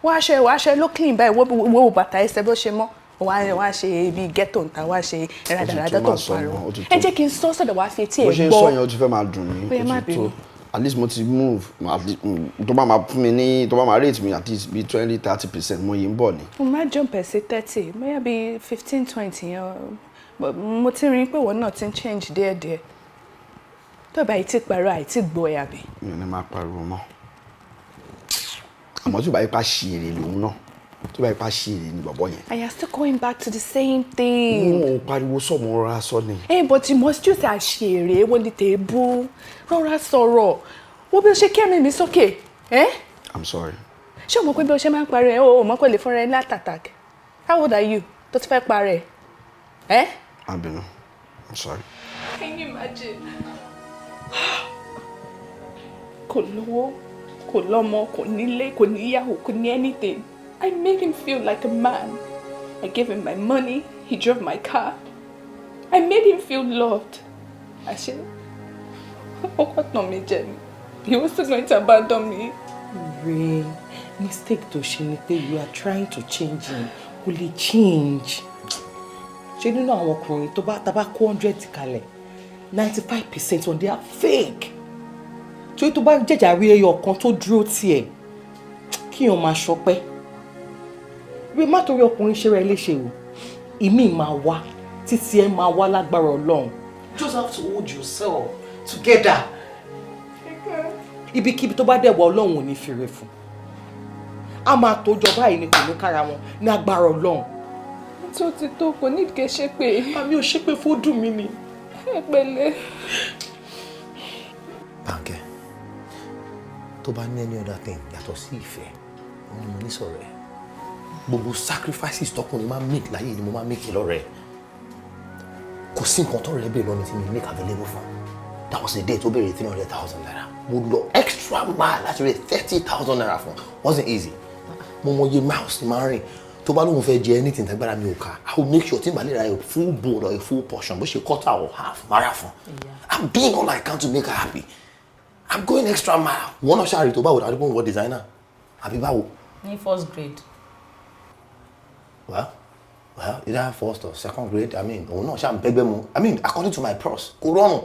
Wàá ṣe ló clean báyìí, wo wo bàtà ẹsẹ̀ bó ṣe mọ́. Wàá ṣe bí ghetto ń ta, wàá ṣe rádaràdà tó má ń sọ pariwo. mọ́, ó ti Ẹ tó. jẹ́ kí n sọ sọ̀dọ̀ wàá fi etí Bó ẹ̀ ṣe ń gbọ́. sọ yẹn, ó ti fẹ́ máa dùn mí. Ó yẹ, má Ó ti tó. bínú. At least mo ti move at least, tó bá máa fún mi ní, tó bá máa rate mi at least bí 20-30%, mo yìí ń bọ̀ ni. Mo máa jump ẹ̀ sí 30, bóyá bíi 15-20 yẹn, but mo ti rí i pé ìwọ náà ti ń change díẹ̀díẹ̀. Tó bá yìí ti pariwo, àìtí gbọ́ ẹ àbí? Mi ò ní máa pariwo mọ́, àmọ́ tí ó bá yí pa ṣe èrè lòun náà, tó bá yí pa ṣe èrè ni bọ̀bọ̀ yẹn. And you're still going back to the same thing. Mo ò pariwo sọ, mo rọra sọ ni. Hey, but you must just àṣèré wọ́n ní tèébú, rọra sọ̀rọ̀. Wo bí o ṣe kẹ́rin mi sókè, eh? I'm sorry. Ṣé o mọ̀ pé bí o ṣe máa ń pariwo ẹ̀, o ò mọ̀ pé o lè fúnra ẹ ní heart attack? How old are you tó ti fẹ́ parẹ́ ẹ̀? Má bínú, I'm sorry. Can you imagine? Kò lówó, kò lọ́mọ, kò nílé, kò níyàwó, kò ní anything. I made him feel like a man. I gave him my money, he drove my car. I made him feel loved. Àṣé, ó kọ́ tàn mí jẹ ni. He was still going to abandon me. Ray, mistake tó ṣe ni pé you are trying to change him. Kò lè change. Ṣé nínú àwọn ọkùnrin tó bá tá bá kó 100 kalẹ̀, 95% on they are fake. Torí tó bá jẹ̀jà rí ẹyọ kan tó dúró tiẹ̀, kíyàn máa ṣọpẹ́. Ray, má torí ọkùnrin ṣe rẹ léṣe o. Ìmí máa wá, títí ẹ máa wá lágbára Ọlọ́run. Just have to hold yourself together. Ibikíbi tó bá dẹ̀ wọ, Ọlọ́run ò ní fèrè fún. A máa tó jọ báyìí ni, kò ní kára wọn ní agbára Ọlọ́run. Tó ti tó, kò ní kẹ́ ṣe pé. Àmì ò ṣépè fún dùn mí ni. Ẹ pẹ̀lẹ́. Bánkẹ́, tó bá ní any other thing yàtọ̀ sí ìfẹ́, òun ni mo ní sọ̀rọ̀ ẹ̀. Gbogbo sacrifices tọkùnrin máa ń make láyé ni mo máa ń make lọ́rẹ̀ ẹ̀. Kò sí nǹkan tó rẹ̀ béèrè lọ́mi tí mi make available fún. That was the day tó béèrè ₦300,000. Mo lọ extra mile láti rí ₦30,000 fún. Wasn't easy. Mo mọ iye miles ni máa ń rìn. Tó bá lóun fẹ́ jẹ anything tágbára mi ò ká, I will make sure tí n bá lè ra a full bowl or a full portion, bó ṣe quarter or half, máa rà fún. I'm doing all I can to make her happy. I'm going extra mile. Wọ́n náà ṣáà rí tó báwo dájú pé òun wọ designer àbí báwo. Ní first grade. Well, either first or second grade, I mean, òun náà ṣáà ń bẹ́gbẹ́ mu. I mean, according to my pros, kò rọrùn.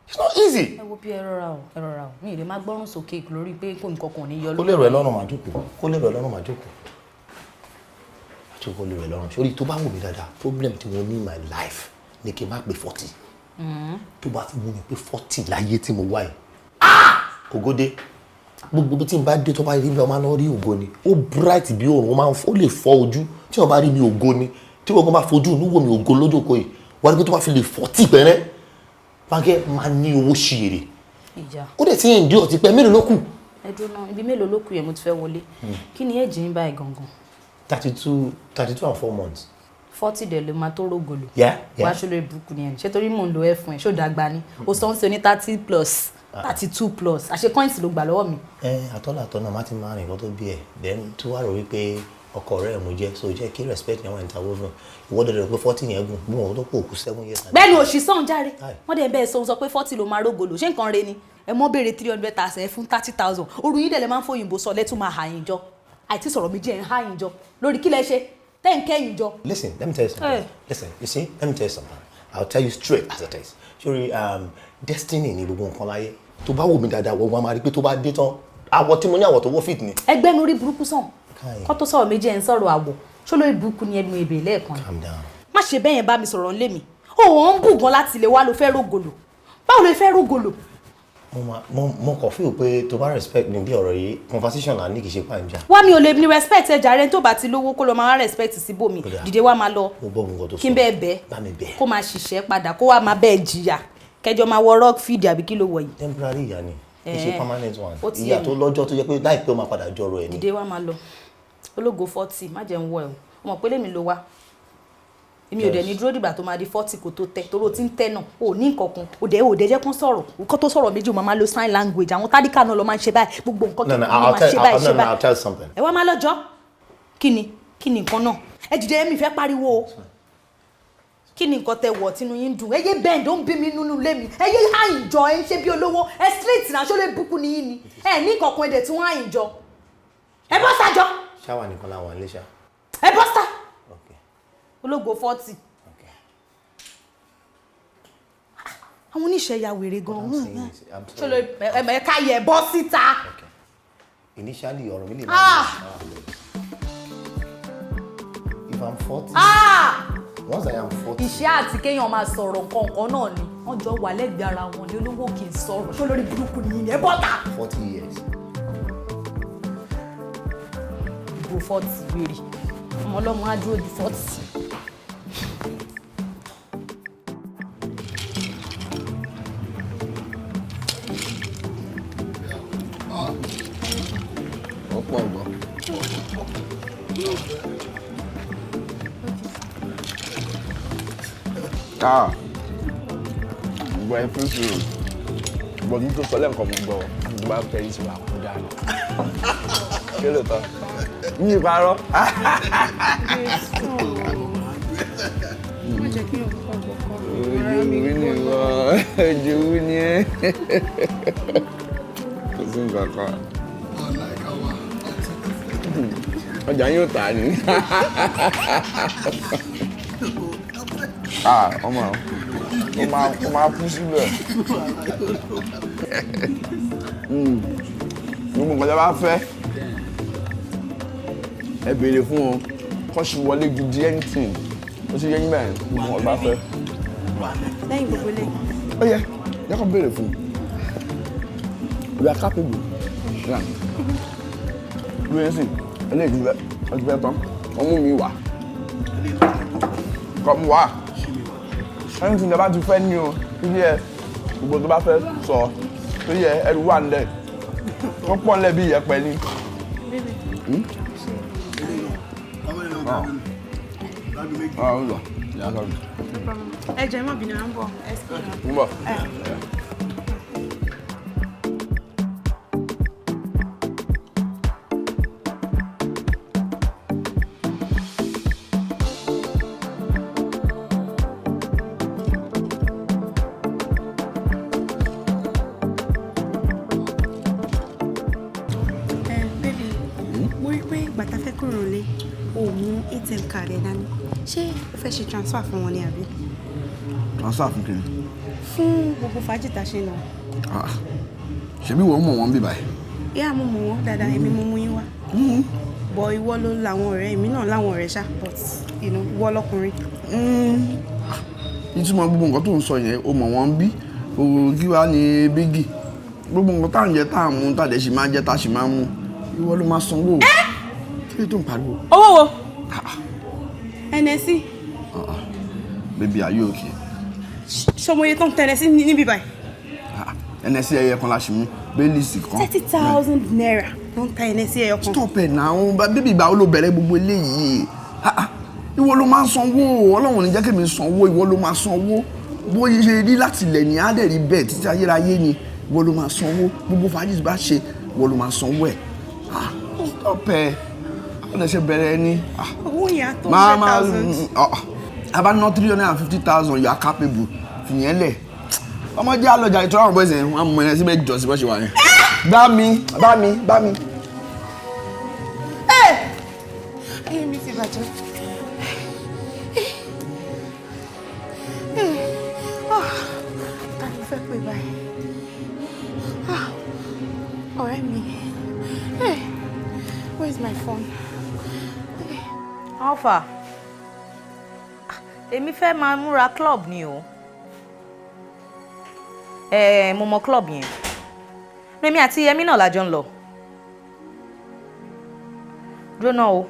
It's not easy. Ẹ wo bí, ẹ rọra o, ẹ rọra o. Mi ì lè má gbọ́rùn sókè lórí pé kò nǹkan kan ò ní yọ. Kó lè rọ̀ ẹ́ lọ́rùn, máa jókòó. Kó lè rọ̀ ẹ́ lọ́rùn, máa jókòó. Máa jókòó, kó lè rọ̀ ẹ́ lọ́rùn. Sórí tó bá wù mí dáadáa, problem tí mo ní in my life ni kí n má pé 40. Tó bá fi mú mi pé 40 láyé tí mo wá yìí, ògódé gbogbo bí tí n bá dé, tó bá rí mi, ọmọ náà rí ògo ni. Ó bright bí òòrùn, ó máa ń ó lè fọ́ ojú tí wọ́n bá rí mi. Ògo ni tí wọ́n bá fojú inú wò mí, ògo lójókòó yìí. Wọ́n rí pé tó bá fi lè 40 pẹ́rẹ́, Bánkẹ́, máa ní owó ṣiyèrè. Ìjà. Ó dẹ̀ ti ń dí ọ̀tí pẹ́. Mélòó ló kù? Ẹ dúró náà, ibi mélòó ló kù yẹn mo ti fẹ́ wọlé. Kí ni age yín báyìí gangan? 32, 32 and 4 months. 40 dẹ̀ ló máa tó rògòlò. Yeah. Wàá ṣe lórí burúkú ni ẹ̀ ṣé torí mò ń lo ẹ̀ fún ẹ̀ ṣó dàgbà ni o sọ ń ṣe ní 30 plus, 32 plus, àṣẹ coins ló gbà lọ́wọ́ mi. Ẹ àtọ́là àtọ́nà má ti máa rìn kó tó bí ẹ, then tó wà rò wípé ọkọ rẹ̀ mo jẹ́, so jẹ́ kí respect yẹn wà interwoven. Ìwọ́n dẹ̀ rẹ̀ pé 40 yẹn gùn bí wọn tó kó òkú 7 years. Bẹ́ẹ̀ni, òṣì sàn járe. Wọ́n dẹ̀ bẹ́ẹ̀ sọ pé 40 ló máa rògòlò. Ṣé nǹkan re ni ẹ mọ́ béèrè 300,000 ẹ fún 30,000? Oru yín dẹ̀ lẹ máa ń fòyìnbó sọ lẹ́tún máa hà yín jọ. Àìtí sọ̀rọ̀ méjì, ẹ̀ ń hà yín jọ lórí kí lẹ ṣe tẹ́ ń kẹ́yìn jọ. Listen, let me tell you something. Hey. Listen, you see, let me tell you something. I'll tell you straight as it is. Sorry, destiny ni gbogbo nǹkan láyé. Tó bá wò mí dáadáa, wọ́n máa rí pé tó bá dé tán, àwọ̀ tí mo ní, àwọ̀ tó wọ́ fit ni. Ẹgbẹ́ nu rí burúkú sàn. Kai. Kọ́ tó sọ̀rọ̀ méjì, ẹ̀ ń sọ̀rọ̀ àwọ̀. Ṣó lórí burúkú ni ẹnu èbè lẹ́ẹ̀kan ni? Calm down. Má ṣe bẹ́ẹ̀ yẹn bá mi sọ̀rọ̀ ńlé mi. Òun ń bù gan láti lè wá ló fẹ́ rògòlò. Báwo ló fẹ́ rògòlò? Mo máa mo kàn feel pé tó bá respect mi bí ọ̀rọ̀ yìí, conversation là ní, kì í ṣe pàǹjà. Wá, mi ò lè ní respect ẹ jàre. Tó bá ti lówó, kó lọ máa wá respect síbòmí. Ó dáa. Dìde, wá máa lọ. Mo gbọ́ nǹkan tó sọ. Kí n bẹ́ẹ̀ bẹ́ẹ̀ Bá mi bẹ̀. kó máa ṣiṣẹ́ padà, kó wá máa bẹ́ẹ̀ jìyà, kẹjọ máa wọ rock feed àbí kí ló wọ̀ yìí. Temporary ìyà ni, kì í ṣe permanent one. Ó ti Ìyà yé mi. tó lọ́jọ́ tó jẹ́ pé láìpẹ́ ó máa padà jọrọ ẹ̀ ni. Dìde, wá máa lọ. Ológo 40, má jẹun wọ ẹ o. Mọ̀ pé lèmi ló wá, èmi ò dẹ̀ ní dúró dìgbà tó máa di 40 kó tó tẹ̀, torí o ti ń tẹ̀ náà, o ò ní nǹkan kan, o dẹ̀ ò dẹ̀ jẹ́ kán sọ̀rọ̀ kó tó sọ̀rọ̀ méjì, o máa lo sign language. Àwọn tálíkà náà lọ máa ń ṣe báyìí, gbogbo nǹkan No, no, kíkan ló I'll máa tell, ṣe báyìí, no, ṣe no, báyìí. I'll tell you something. Ẹ wá máa lọ́jọ́. Kí ni nǹkan náà? Ẹ dìde, ẹ̀mí fẹ́ pariwo o. Kí ni nǹkan tẹ wọ̀ tínú yín dùn? Ẹ yé bend, ó ń bí mi nínú ilé mi. Ẹ yé àyìnjọ, ẹ ń ṣe bí olówó. Ẹ straight náà, ṣó lè búkú ni yín ni? Ẹ ní nǹkan kan, ẹ dẹ̀ tún àyìnjọ. Ẹ bọ́ sájọ. Ṣáwà nìkan làwọn ilé ṣá. Ẹ bọ́ sá. Ológo 40, àwọn oníṣẹ́ ya wèrè gan-an. Ṣó lè ẹ ká yẹ bọ́ síta? Initially, ọ̀rọ̀ mi lè Ah! máa If I'm 40, Ah! once I am 40. Ìṣẹ́ àti kéèyàn máa sọ̀rọ̀ nǹkan nǹkan náà ni wọ́n jọ wà lẹ́gbẹ̀ẹ́ ara wọn ní. Olówó kì í sọ̀rọ̀. Ṣó lórí burúkú ni yín ni? Ẹ bọ́ta. 40 years. Ìbò 40, wèrè ọmọ ọlọ́mọ á dúró di 40. Ó pọ̀ gan. Ah, gbọ́ ẹ fún sùúrù. Gbọ́ kí tó sọ lẹ́ǹkan, mo gbọ́ tó bá fẹ́ yìí sí wa kú dáa. Ṣé lóòótọ́? Mi ì parọ́. Má jẹ́ kí n kọ́ ọ̀kọ́. Ojú wí ni wọ́n, ojú wí ni ẹ́. Kò sí nǹkan kan. Ọjà yóò tà ní. Ah, ọmọ, ó máa kú síbẹ̀. Gbogbo nǹkan tí a bá fẹ́, ẹ béèrè fún o. Kọ́ṣù wọlé gidi, anything. Ó sì yẹ yín bẹ́ẹ̀, gbogbo nǹkan tí a bá fẹ́. Lẹ́yìn gbogbo eléyìí. Ó yẹ, yẹ kó béèrè fún. We are capable. Yeah. Lóye sí, eléyìí ti fẹ́ tán. Wọ́n mú mi wá. Kọ́ mu wá. Anything tí a bá ti fẹ́ ní o, ibi ẹ, gbogbo tó bá fẹ́ sọ, tó yẹ ẹrù wà nílẹ̀. Wọ́n pọ̀ nílẹ̀ bí ìyẹ̀pẹ̀ ni. Hmm? Ah. Ah, ó lọ. Ìyá sọ̀rọ̀. Ẹ jọ̀ọ́, ẹ má bínú, à ń bọ̀. Ẹ sì Ń bọ̀. Ẹ. Ẹ baby, mo rí pé Ìgbà tá a fẹ́ kúrò nílé, o ò mú ATM card ẹ dání. Ṣé o fẹ́ ṣe transfer fún wọn ni àbí? Transfer fún kí ni? Fún gbogbo fàájì tá a ṣe náà. Ah, ṣebí wọ́n mọ̀ wọ́n bí báyìí? Ìyá, mo mọ̀ wọ́n dáadáa, èmi mo mú yín wá. Bọ̀ ìwọ ló láwọn ọ̀rẹ́, èmi náà láwọn ọ̀rẹ́ ṣá, but ìwọ lọ́kùnrin. Ìtumọ̀ gbogbo nǹkan tó ń sọ yẹn, o mọ̀ wọ́n bí o, kí wàá ní bígì gbogbo nǹkan tá à ń jẹ, tá à ń mú, tá à dẹ̀ sì máa jẹ, tá a sì máa mú, ìwọ ló máa sanwó. Kí ló tó ń pariwo? Owó wo? Hennessy. Baby, are you okay? Ṣọmọye tó ń tẹ̀lé sí níbí báyìí? Hennessy ẹyẹ kan la ṣì mú, Baileys kan. ₦30,000 ló ń ta Hennessy ẹyọ kan. Stop ẹ̀ náà, baby. Ìgbà wo ló bẹ̀rẹ̀ gbogbo eléyìí? Ah, ah, ìwọ ló máa ń sanwó. Ọlọ́run ò ní jẹ́ kí mi sanwó, ìwọ ló máa sanwó. Bó ṣe rí láti ilẹ̀ ní á dẹ̀ rí bẹ́ẹ̀ títí ayérayé ni. Ìwọ ló máa sanwó. Gbogbo fàájì bá ṣe, ìwọ ló máa sanwó ẹ̀. Ah, stop ẹ̀, àwọn ẹ̀ṣẹ̀ bẹ̀rẹ̀ ẹni. Ah, Owó yẹn á tó máa 100 máa thousand. A bá ná 350,000, you are capable. Fìyẹn lẹ̀, ọmọ jẹ́ àlọ́jà ìtura. Àwọn boys yẹn, wọ́n á mú ẹ síbẹ̀ jọ sí bó ṣe wà yẹn. Bá mi, bá mi, bá mi. Ayé mi ti bàjẹ́. Ah, ta ni mo fẹ́ pè báyìí? Ah, ọ̀rẹ́ mi. Where is my phone? Alpha, èmi fẹ́ máa múra club ni o. Ẹ mo mọ club yẹn. Remi àti Yẹmí náà lájọ ń lọ. Dúró náà o.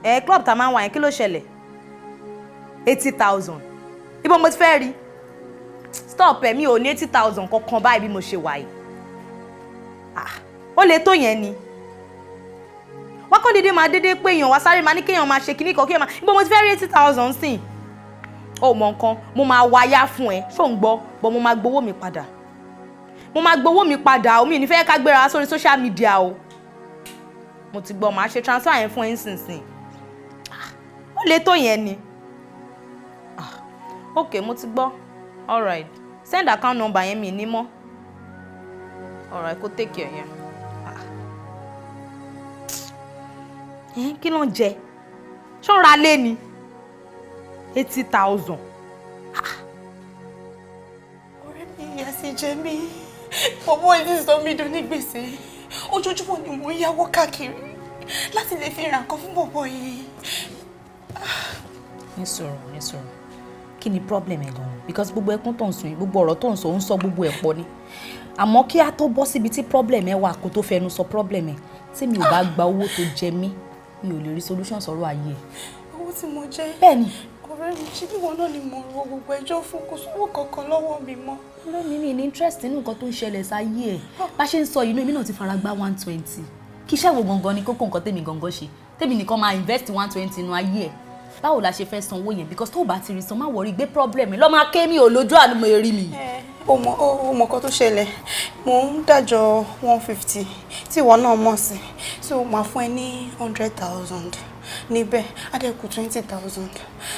Ẹ club tá a máa ń wà yẹn, kí ló ṣẹlẹ̀? 80,000. Ibo mo ti fẹ́ rí? Stop ẹ̀, mi ò ní 80,000 kankan báyìí bí mo ṣe wà yìí. Ah, ó lè tó yẹn ni wọ́n kàn déédéé máa déédéé pé èèyàn wá sáré máa ní kéèyàn máa ṣe kíní kan, kéèyàn máa, ibo mo ti fẹ́ rí 80,000 sìn? Ó mọ nǹkan, mo máa wáyá fún ẹ, ṣó ń gbọ́? Bọ́ mo máa gbowó mi padà, mo máa gbowó mi padà. Omi ò ní fẹ́ ká gbéra sórí social media o. Mo ti gbọ́, màá ṣe transfer yẹn fún ẹ nísinsìnyí. Ah, ó lè tó yẹn ni. Ah, ok, mo ti gbọ́. Alright, send account number yẹn, mi ní mọ́. Alright, kó take care yẹn. Ẹ kí ló ń jẹ? Ṣọ́ra lé ní 80,000. Ọ̀rẹ́ mi, ìyà sì jẹ mí. Bọ̀bọ́ yìí sọ mí dùn ní gbèsè. Ojoojúmọ́ ni mò ń yáwó káàkiri láti lè fi ra nǹkan fún bọ̀bọ́ yìí. Ní sùúrù, ní sùúrù, kí ni problem ẹ gan-an? Because gbogbo ẹkún tó ń sùn yìí, gbogbo ọ̀rọ̀ tó ń sọ, ó ń sọ gbogbo ẹ̀ pọ̀ ni. Àmọ́ kí á tó bọ́ síbi tí problem ẹ wà, kó tó fẹnu sọ problem ẹ, tí mi ò bá gba owó tó jẹ mí, mi ò lè rí solution sọ̀rọ̀ ayé ẹ. Owó tí mo jẹ? Bẹ́ẹ̀ni. Ọ̀rẹ́ mi, ṣé bí wọn náà ni mo ro gbogbo ẹjọ́ fún? Kò sówó kankan lọ́wọ́ mi mọ́. Ọ̀rẹ́ mi, mi ní interest nínú nǹkan tó ń ṣẹlẹ̀ sáyé ẹ̀. Bá ṣe ń sọ yìí, inú èmi náà ti fara gbá 120. Kí iṣẹ́ wo gangan ni kókó nǹkan tèmi gangan ṣe, tèmi nìkan máa invest 120 nínú ayé ẹ̀? Báwo la ṣe fẹ́ san owó yẹn? Because tó o bá ti rí san, má worry, gbé problem lọ́ máa ké mi ò lójú àánú mo rí mi. O mọ nǹkan tó ṣẹlẹ̀, mò ń dájọ́ 150 tí ìwọ náà mọ̀ sí, so màá fún ẹ ní 100,000 níbẹ̀, á dẹ̀ kù 20,000,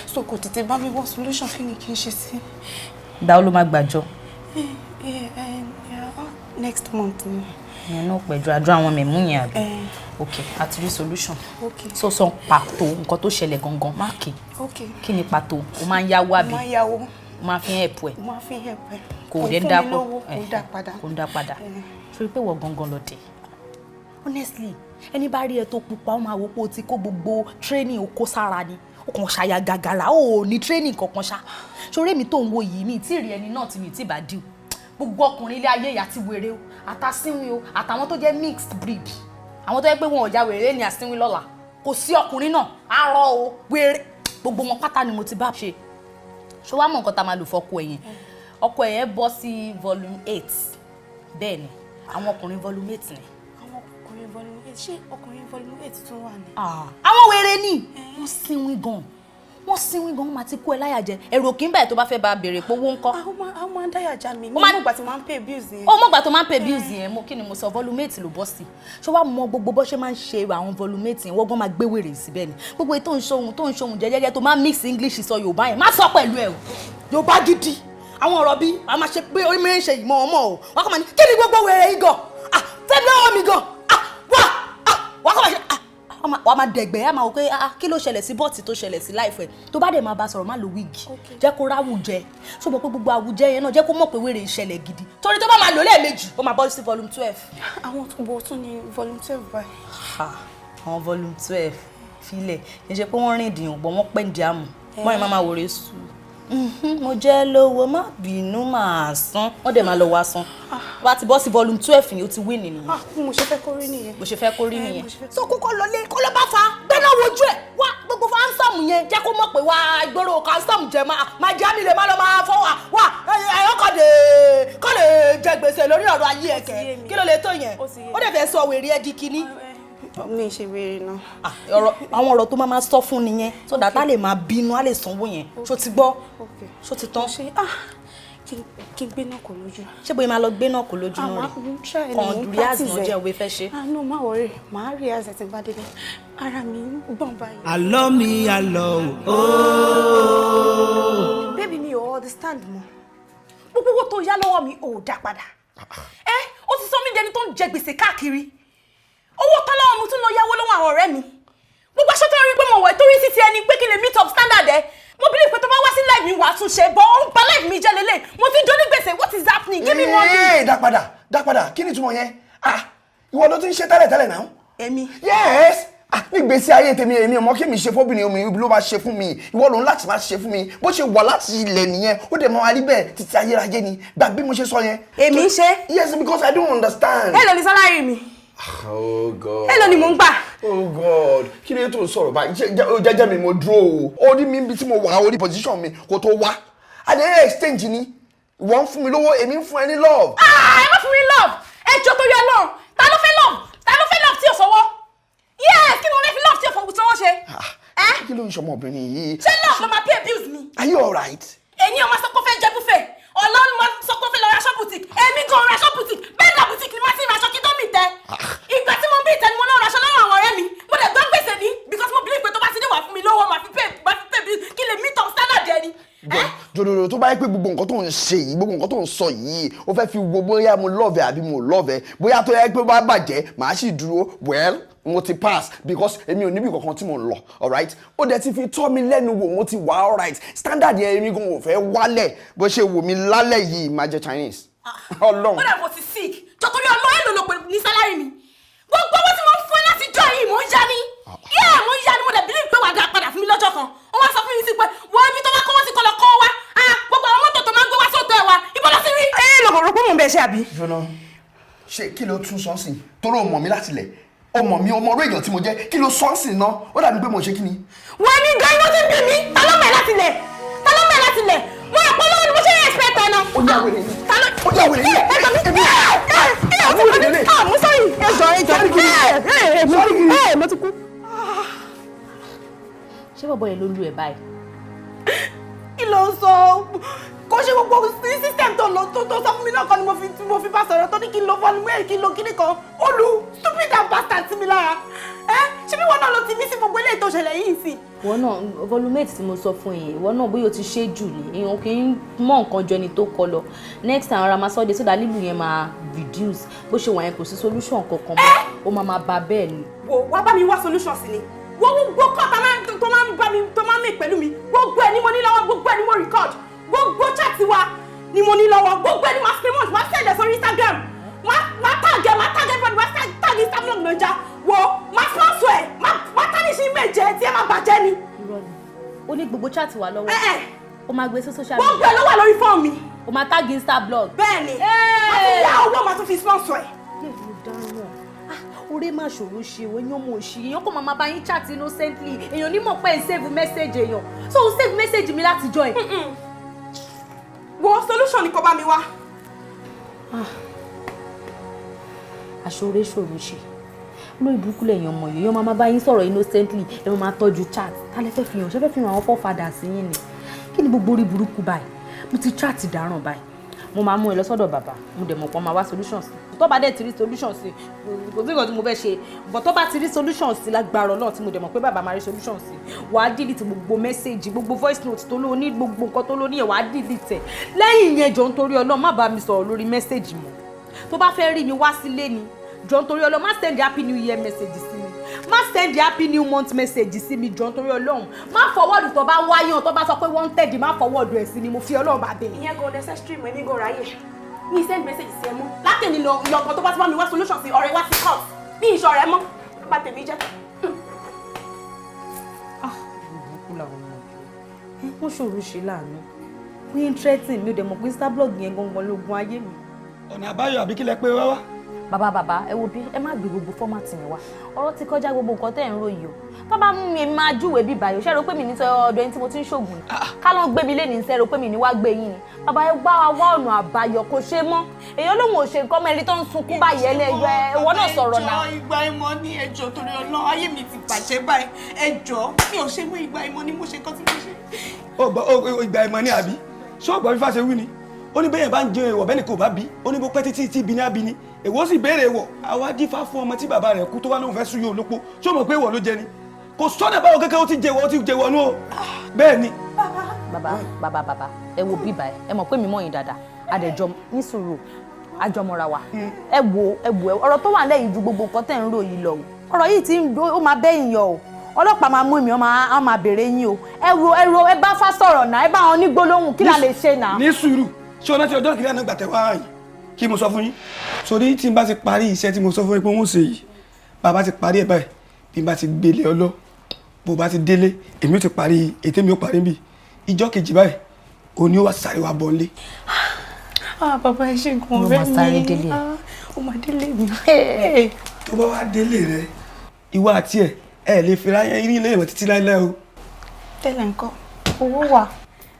so kò tètè bá mi wọ́n solution. Kí ni kí n ṣe sí? Ìgbà wo ló máa gbàjọ? Next month ni. Ìyẹn náà pẹ̀jù àjọ àwọn mẹ̀mú yẹn, àbí? Eh. Ok, a ti rí solution. Okay. So sọ pàtó nǹkan tó ṣẹlẹ̀ gangan, má kì. Okay. Kí ni pàtó? O máa ń yáwó, àbí? Mo máa ń yáwó. O máa fi ń help ẹ? Mo máa fi ń help ẹ. Kò dé fún ń dá mi lówó, kò ń dá padà. Kò ń dá padà. Sórí pé wọ́n gangan lọ dé. Honestly, ẹni bá rí ẹ tó pupa, ó máa wo pé o ti kó gbogbo training o kó sára ni. O kàn ṣàyà gàgàrà, o ò ní training kankan ṣá. Sórí èmi tó ń wo yìí, mi tí ì rí ẹni náà tí mi tí bá deal. Gbogbo ọkùnrin ilé ayé ìyá ti wèrè o, àtàsínwín o, àtàwọn tó jẹ́ mixed breed, àwọn tó jẹ́ pé wọn ò ya wèrè ní àsínwín lọ́la, kò sí ọkùnrin náà arọ o, wèrè gbogbo wọn pátá ni mo ti bá ṣe. Ṣé wàá mọ nǹkan tá a máa lò fọkọ ẹ̀yẹn? Ọkọ ẹ̀yẹn bọ́ sí volume 8. Bẹ́ẹ̀ ni, àwọn ọkùnrin volume 8 ni. Àwọn ọkùnrin volume 8? Ṣé ọkùnrin volume 8 tún wà ní? Àwọn wèrè ni wọ́n sínwín gan, wọ́n sínwín gan, wọ́n máa ti kó ẹ láyà jẹ. Ẹ̀rù òkè ń bẹ̀ tó bá fẹ́ bá béèrè pé owó ń kọ́. Àwọn máa ń dáyà já mi. Ó Mi mọ̀ gbà tí máa ń pay bills yẹn. Ó mọ̀gbà tó máa ń pay bills yẹn. Mo kí ni mo sọ? Volume 8 ló bọ́ sí. Ṣé wàá mọ gbogbo bó ṣe máa ń ṣe àwọn volume 8 yẹn? Wọ́n gan máa gbé wèrè síbẹ̀ ni. Gbogbo èyí tó ń ṣohun jẹ́jẹ́jẹ́, tó máa ń mix English sọ Yorùbá yẹn, má sọ pẹ̀lú ẹ̀ o. Yorùbá gidi, àwọn ọ̀rọ̀ bí a máa ṣe pé orí mi ń ṣe ìmọ̀ ọmọ o, wọ́n kàn máa ní kí ni gbogbo wèrè yìí gan? Ah, fẹ́mi lọ́wọ́ mi gan. Ah, wá, ah, wọ́n kàn máa ṣe, ah, wọ́n Wàá máa dẹ̀gbẹ́, á máa wò pé, ah, kí ló ṣẹlẹ̀ sí bọ́ọ̀tì tó ṣẹlẹ̀ sí láìfẹ́. Tó bá dẹ̀ máa bá sọ̀rọ̀, má lo wig, jẹ́ kó ráwùjẹ. Ṣó mọ̀ pé gbogbo àwùjẹ yẹn náà jẹ́ kó mọ̀ pé wèrè ìṣẹ̀lẹ̀ gidi? Torí tó bá máa lò lẹ́ẹ̀mejì, ó máa bọ́ sí volume 12. Àwọn tó bọ̀ tún ní volume 12 báyìí? Ha, àwọn volume 12 filẹ̀, kì í ṣe pé wọ́n rìn ìdìyàn gbọ́, wọ́n pẹ́ ń di àmù wọ́n yẹn máa máa wòrè sùn. Mo jẹ́ lówó, má bínú, máa san. Wọ́n dẹ̀ máa lọ wá san. Wá ti bọ́ sí volume 12 yìí, ó ti win nìyẹn. Ah, bí mo ṣe fẹ́ kó rí nìyẹn. Bó ṣe fẹ́ kó rí nìyẹn. So kókó lọlé kó ló bá fa gbẹ́nà wojú ẹ̀ wá gbogbo fa handsome yẹn, jẹ́ kó mọ̀ pé wá ìgboro handsome jẹ máa jẹ́ mi lè má lọ máa fọ́ wá wá ẹ̀yọ́ kọ́ lè kọ́ lè jẹ gbèsè lórí ọ̀rọ̀ ayé ẹ̀ kẹ́. Kí ló lè tó yẹn? Ó dẹ̀ fẹ́ sọ wèrè ẹ̀ di kinní. Mi ṣe wèrè náà. Ọ̀rọ̀, àwọn ọ̀rọ̀ tó máa máa sọ fún nìyẹn, so that á lè máa bínú, á lè sanwó yẹn. Ṣó ti gbọ́? Ṣó ti tán? Kí n gbé náà kò lójú. Ṣé bóyá máa lọ gbé náà kò lójú náà rè kàn rí àzùn jẹ́ òwe fẹ́ ṣe. Ah no, má worry, màá rí àzẹ̀ tí n bá délé. Ara mi ń gbọ̀n báyìí. Àlọ́ mi àlọ́ o. Baby, mi ò understand mọ́. Gbogbo owó tó yá lọ́wọ́ mi, ò dá padà. Ẹ ó ti sọ mí dẹni tó ń jẹ gbèsè káàkiri. Owó tán lọ́wọ́ mi, tún lọ yáwó lọ́wọ́ àwọn ọ̀rẹ́ mi. Gbogbo aṣọ tó ń rí pé mo wọ̀ torí títí ẹni pé kí n lè meet up standard ẹ. Mo believe pé tó bá wá sí life mi, wàá tún ṣe bọ́. Ó ń ba life mi jẹ́ lélẹ̀. Mo ti dóní gbèsè. What is happening? Give me money. Ee, dá padà, dá padà. Kí ni ìtumọ̀ yẹn? Ah, ìwọ ló ti ń ṣe tẹ́lẹ̀ tẹ́lẹ̀ náà. Èmi? Yes. Ah, ní ìgbésí ayé tèmi, èmi ọmọ kí mi ṣe fóbìnrin omi ló máa ṣe fún mi. Ìwọ lòun láti máa ṣe fún mi. Bó ṣe wà láti ilẹ̀ nìyẹn, ó dẹ̀ máa rí bẹ́ẹ̀ títí ayérayé ni. Gbà bí mo ṣe sọ yẹn. Èmi ń ṣe? Yes, because I don't understand. Èló ni salary mi? Oh God. Èló ni mò ń gbà? Oh God. Kí ni tó ń sọ̀rọ̀ báyìí? Ṣé jẹ́jẹ́ mi mo dúró o. Ó rí mi níbi tí mo wà, ó rí position mi kó tó wá. Adé exchange ni. Ìwọ ń fún mi lówó, èmi ń fún ẹ ní love. Ah, ẹ má fún mi love. Ẹ jọ, torí Ọlọ́run. Ta ló fẹ́ love? Ta ló fẹ́ love tí ò sọwọ́? Yes, kí ni mo fẹ́ fi love tí ò sọwọ́ ṣe? Kí ló ń ṣọmọ obìnrin yìí? Ṣé love ló máa pay bills mi? Are you alright? Èyí ọmọ sọ pé ó fẹ́ jẹ buffet. Ọ̀la ọmọ sọ pé ó fẹ́ lọ raṣọ boutique. Èmi gan raṣọ boutique. Bẹ́ẹ̀ náà boutique ni má ti raṣọ kí tó mì tẹ́. Ìgbà tí mo bí ìtẹ́ ni mo náà raṣọ lọ́wọ́ àwọn ọ̀rẹ́ mi. Mo dẹ̀ gbọ́ gbèsè ní because mo believe pé tó bá ti dé, wà fún mi lówó, màá fi pay bills kí lè meet up standard ẹni. Jòdòdò, tó bá yẹ pé gbogbo nǹkan tó ń ṣe yìí, gbogbo nǹkan tó ń sọ yìí, ó fẹ́ fi wo bóyá mo love ẹ àbí mo love ẹ, bóyá tó yẹ pé ó bá bàjẹ́ màá sì dúró, well, mo ti pass because èmi ò níbi kankan tí mo ń lọ. Alright, ó dẹ̀ ti fi tọ́ mi lẹ́nu wò, mo ti wà alright. Standard yẹn, èmi gan ò fẹ́ wálẹ̀. Bó ṣe wò mí lálẹ́ yìí, máa jẹ Chinese. Ọlọ́run. Ó dà, mo ti sick. Jọ, torí Ọlọ́run, èlò ló pè ní salary mi? Gbogbo owó tí mo ń fún ẹ láti jọ yìí, mò ń yá ni. Yeah, mò ń yá ni. Mo dẹ̀ believe pé wàá dá padà fún mi lọ́jọ́ kan. Ó wá sọ fún mi sí pé wọ́n ibi tó bá kọ́wọ́ sí kọ́ lọ kọ́ wá. Ah, gbogbo àwọn mọ́tò tó máa ń gbé wá sóòtọ́ ẹ̀ wá, ibo lọ sí rí. Ẹ lọ rò pé mò ń bẹ ṣe àbí? Jọ̀nà, ṣé kí ló tún sọ́ọ̀sì? Torí o mọ̀ mí láti lẹ̀, o mọ̀ mí, o mọ̀ orí èèyàn tí mo jẹ́. Kí ló sọ́ọ̀sì náà? Ó dàbí pé mo ṣe kí ni? Wọ́n ní gan inú ti ń bí mi. Ta ló mọ̀ ẹ́ láti lẹ̀? Ta ló mọ̀ ẹ́ láti lẹ̀? Mo rò pé olówó ni mo ṣe ń expect ẹ náà. Ó yà wèrè ni. Ta ló Ó yà wèrè ni. Ẹ gbà mí. Ẹ ẹ Àwọn wèrè lélẹ̀. Ah, mo sorry. Ẹ jọ, ẹ jọ. Ẹ ẹ ẹ, mo ti kú. Ṣé bọ̀bọ̀ yẹn ló lù ẹ̀ báyìí? Kí ló ń sọ? Kò ṣe gbogbo system tó lọ tó sọ fún mi náà kan ni mo fi bá sọ̀rọ̀, tó ní kí n lo volume eight, kí n lo kíní kan. Ó lu stupid and bastard sí mi lára. Ẹ ṣé bí wọn náà ló ti mí sí gbogbo eléyìí tó ṣẹlẹ̀ yìí sí? Ìwọ náà, volume 8 tí mo sọ fún yìí, ìwọ náà bóyá o ti ṣe jù ní. Èèyàn kì í mọ nǹkan jọ ẹni tó kọ lọ. Next time, ara máa sọ de so that lílù yẹn máa reduce. Bó ṣe wà yẹn, kò sí solution kankan mọ́, ó máa máa ba bẹ́ẹ̀ ni. Wo, wá bá mi wá solution sí ni. Wo gbogbo kọ́ tó máa ń bá mi, tó máa ń mì pẹ̀lú mi, gbogbo ẹ̀ ni mo ní lọ́wọ́, gbogbo ẹ̀ ni mo record, gbogbo chat wa ni mo ní lọ́wọ́, gbogbo ẹ̀ ni màá screenshot, màá send ẹ̀ sórí Instagram, máa tag ẹ̀, máa tag everybody, máa tag Instagram Naija. Wo, máa sponsor ẹ̀, máa tarnish image ẹ̀ tí ẹ máa bàjẹ́ ni. Irọ́ ni. Ó ní gbogbo chat wà lọ́wọ́, ó máa gbé sí social Gbogbo ẹ̀ ló wà lórí fóònù mi. Ó máa tag Insta blog. Bẹ́ẹ̀ni, máa tún yá owó, máa tún fi sponsor ẹ̀. Orí má ṣòro ṣe o. Èèyàn mọ̀ òṣì, èèyàn kò máa bá yín chat innocently, èèyàn onímọ̀ pé ẹ̀ ń save message èèyàn, so o save message mi láti jọ ẹ̀. Wo, solution ni kò bá mi wá. Aṣọ oore ṣòro ṣe. Lórí burúkú lẹ́yìn ọmọ yìí, èèyàn máa bá yín sọ̀rọ̀ innocently, ẹ máa tọ́jú chat. Ta lẹ fẹ́ fi hàn? Ṣé fẹ́ fi hàn àwọn forefathers yín ni? Kí ni gbogbo orí burúkú báyìí? Mo ti chat dáràn báyìí. Mo máa mú ẹ lọ sọ́dọ̀ bàbá. Mo dẹ̀ mọ̀ pọ́n máa wá solution sí. Tó bá dẹ̀ ti rí solution sí, kò sí nǹkan tí mo fẹ́ ṣe, but tó bá ti rí solution sí, lágbára Ọlọ́run, tí mo dẹ̀ mọ̀ pé bàbá máa rí solution sí, wàá delete gbogbo message, gbogbo voice note tó ló ní, gbogbo nǹkan tó ló ní yẹn, wàá delete ẹ̀. Lẹ́yìn yẹn, jọ, nítorí Ọlọ́run, má bá mi sọ̀rọ̀ lórí message mọ́. Tó bá fẹ́ rí mi, wá sílé ni. Jọ, nítorí Ọlọ́run, má send happy new year message sí mi. Má send happy new month message sí mi, jọ, nítorí Ọlọ́run. Má forward tó bá wáyàn, tó bá sọ pé wanted, má forward ẹ̀ sí mi. Mo fi Ọlọ́run bá bẹ̀. Ìyẹn gan necessary mọ́, èmi gan ráyè. Mi send message sí ẹ mọ́. Látẹ̀ni lọ ìyọ̀kan tó bá ti bá mi wá solution sí ọ̀rẹ́ wá sí court. Mi ìṣọ̀ rẹ mọ́. Bá tèmi jẹ́. Burúkú làwọn ọmọ yìí, wọ́n ṣòro ṣe láàánú. Wọ́n ń threatening mi, ò dẹ̀ mọ̀ pé instablog yẹn gangan lógun ayé mi. Ọ̀nà àbáyọ àbí kílẹ̀ pé wá wá. Bàbá, bàbá, ẹ wo bí, ẹ má gbé gbogbo format mi wá. Ọ̀rọ̀ ti kọjá gbogbo nǹkan tẹ́ ẹ̀ ń ròyìn o. Tó bá mú mi, èmi máa júwèé bí báyìí. Ṣé ẹ rò pé mi ní sọ ọ̀dọ̀ ẹni tí mo ti ń ṣògùn ni? Ká ló ń gbé mi lé ní sẹ́ rò pé mi ní wá gbé yín ni? Bàbá, ẹ gbá wa wá ọ̀nà àbáyọ, kò ṣe mọ́. Èèyàn lòun ò ṣe nǹkan mọ́, ẹni tó ń sunkún báyìí, ẹlẹ́yọ ẹ, ìwọ náà sọ̀rọ̀ náà. Ẹjọ́, ìgbà ìmọ̀ ní, ẹjọ́, torí Ọlọ́run, ayé mi ti bàjẹ́ báyìí. Ẹjọ́, mi ò ṣe mú, ìgbà ìmọ̀ ni mo ṣe nǹkan tí mo ṣe. Ó gbọ́ ó, ìgbà ìmọ̀ ni àbí? Ṣé ó gbọ́ fífa ṣe wí ni? Ó ní bẹ́yẹn bá ń jẹun èèwọ̀, bẹ́ẹ̀ ni kò bá bí. Ó ní bó pẹ́ títí tí ibi ní á bí ni. Èwo sì béèrè èèwọ̀. Àwa dífá fún ọmọ tí bàbá rẹ̀ kú tó wá lóun fẹ́ súyó olópo. Ṣé o mọ̀ pé èèwọ̀ ló jẹ ni? Kò sọ́nà báwo kékeré, ó ti jẹ ìwọ, ó ti jẹ ìwọ nú o. Bẹ́ẹ̀ ni. Bàbá, bàbá, bàbá, ẹ wo bíbá ẹ, ẹ mọ̀ pé mi mọ̀ yín dáadáa. Adẹ̀jọ ní sùúrù, àjọmọ̀ra wa. Ẹ wo, ẹ wo, ọ̀rọ̀ tó wà lẹ́yìn ju gbogbo nǹkan tẹ̀ ń rò yìí lọ o. Ọ̀rọ̀ yìí ti ń ó máa bẹ́yìn yọ o. Ọlọ́pàá máa mú mi, wọ́n máa béèrè yín o. Ẹ wo, ẹ ro, ẹ bá fá sọ̀rọ̀ náà, ẹ bá wọn ní gbólóhùn, kí la lè ṣe náà? Ní sùúrù, ṣé o rántí ọjọ́ kìíní àná gbàtẹ́ wá yìí kí mo sọ fún yín? Sórí tí n bá ti parí iṣẹ́ tí mo sọ fún yín pé wọ́n ṣe yìí, bàbá ti parí ẹ̀ báyìí, bí n bá ti gbélé ọlọ́, bó bá ti délé, èmi ò ti parí ètè mi, ò parí bí ìjọ́ kejì báyìí, òní ó wá sáré wá bọ̀ nílé. Ah, bàbá, ẹ ṣe nǹkan Ló ọ̀rẹ́ máa mi. sáré délé ẹ. Ah, ó máa délé mi. Tó bá wá délé rẹ, ìwọ àti ẹ, ẹ lè fi ráyẹ rí ilé ìwọ̀n títí láéláé o. Tẹ́lẹ̀ nǹkan, owó wà.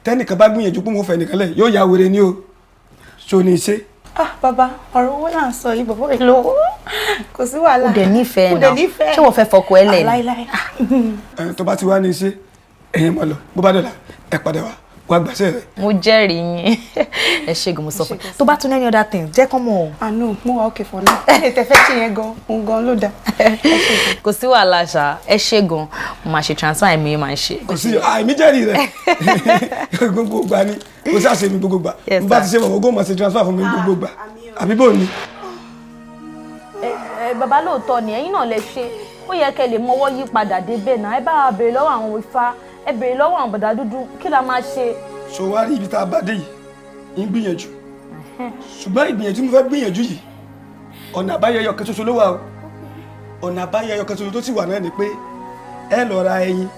Tẹ́nìkan bá gbìyànjú pé mo fẹ́ nìkan lẹ̀, yóò ya wèrè ni o. Ṣo ní í ṣe? Ah, bàbá, ọ̀rọ̀ owó là ń sọ yìí, bàbá èlò kò sí wàhálà. Ó dẹ̀ nífẹ̀ẹ́ Mo dẹ̀ náà. nífẹ̀ẹ́. Ṣé wọ́n fẹ́ fọkọ ẹ lẹ̀ ni? Ah, láíláí. Ẹ tó bá ti wá ní í ṣe, ẹ̀yin máa lọ. Bó bá dọ̀la, ẹ padà wá wá gbàṣẹ́ rẹ. Mo jẹ́rìí yín. Ẹ ṣé gan, mo sọ fún ẹ. Tó bá tún ní any other thing, jẹ́ kán mọ̀ o. Ah no, mo wà okay for now. Ẹ tẹ fẹ́ ṣe yẹn gan, òun gan ló dáa. Kò sí wàhálà ṣá, ẹ ṣé gan. Mo máa ṣe transfer, ẹ̀mí máa ń ṣe. Kò sí, àìmí jẹ́rìí rẹ, gbogbo ìgbà ni kò sí àṣẹ mi, gbogbo ìgbà Yes, n bá ti sir. ṣe mọ̀, ogún mọ̀ ṣe transfer fún mi gbogbo ìgbà, àbí bò ní. Ẹ bàbá, lóòótọ́ ni ẹ̀yin náà lè ṣe. Ó yẹ kẹ́ lè mọwọ́ yí padà débẹ̀ náà. Ẹ bá wa béèrè lọ́wọ́ àwọn ifá, ẹ béèrè lọ́wọ́ àwọn bọ̀dá dúdú, kí la máa ṣe? So wá rí ibi tá a bá dé yìí, ń gbìyànjú, ṣùgbọ́n ìgbìyànjú mo fẹ́ gbìyànjú yìí, ọ̀nà àbáyọ ẹyọ kan ṣoṣo ló wà o. Ọ̀nà àbáyọ ẹyọ kan ṣoṣo tó sì wà náà ni pé ẹ lọ ra ẹyin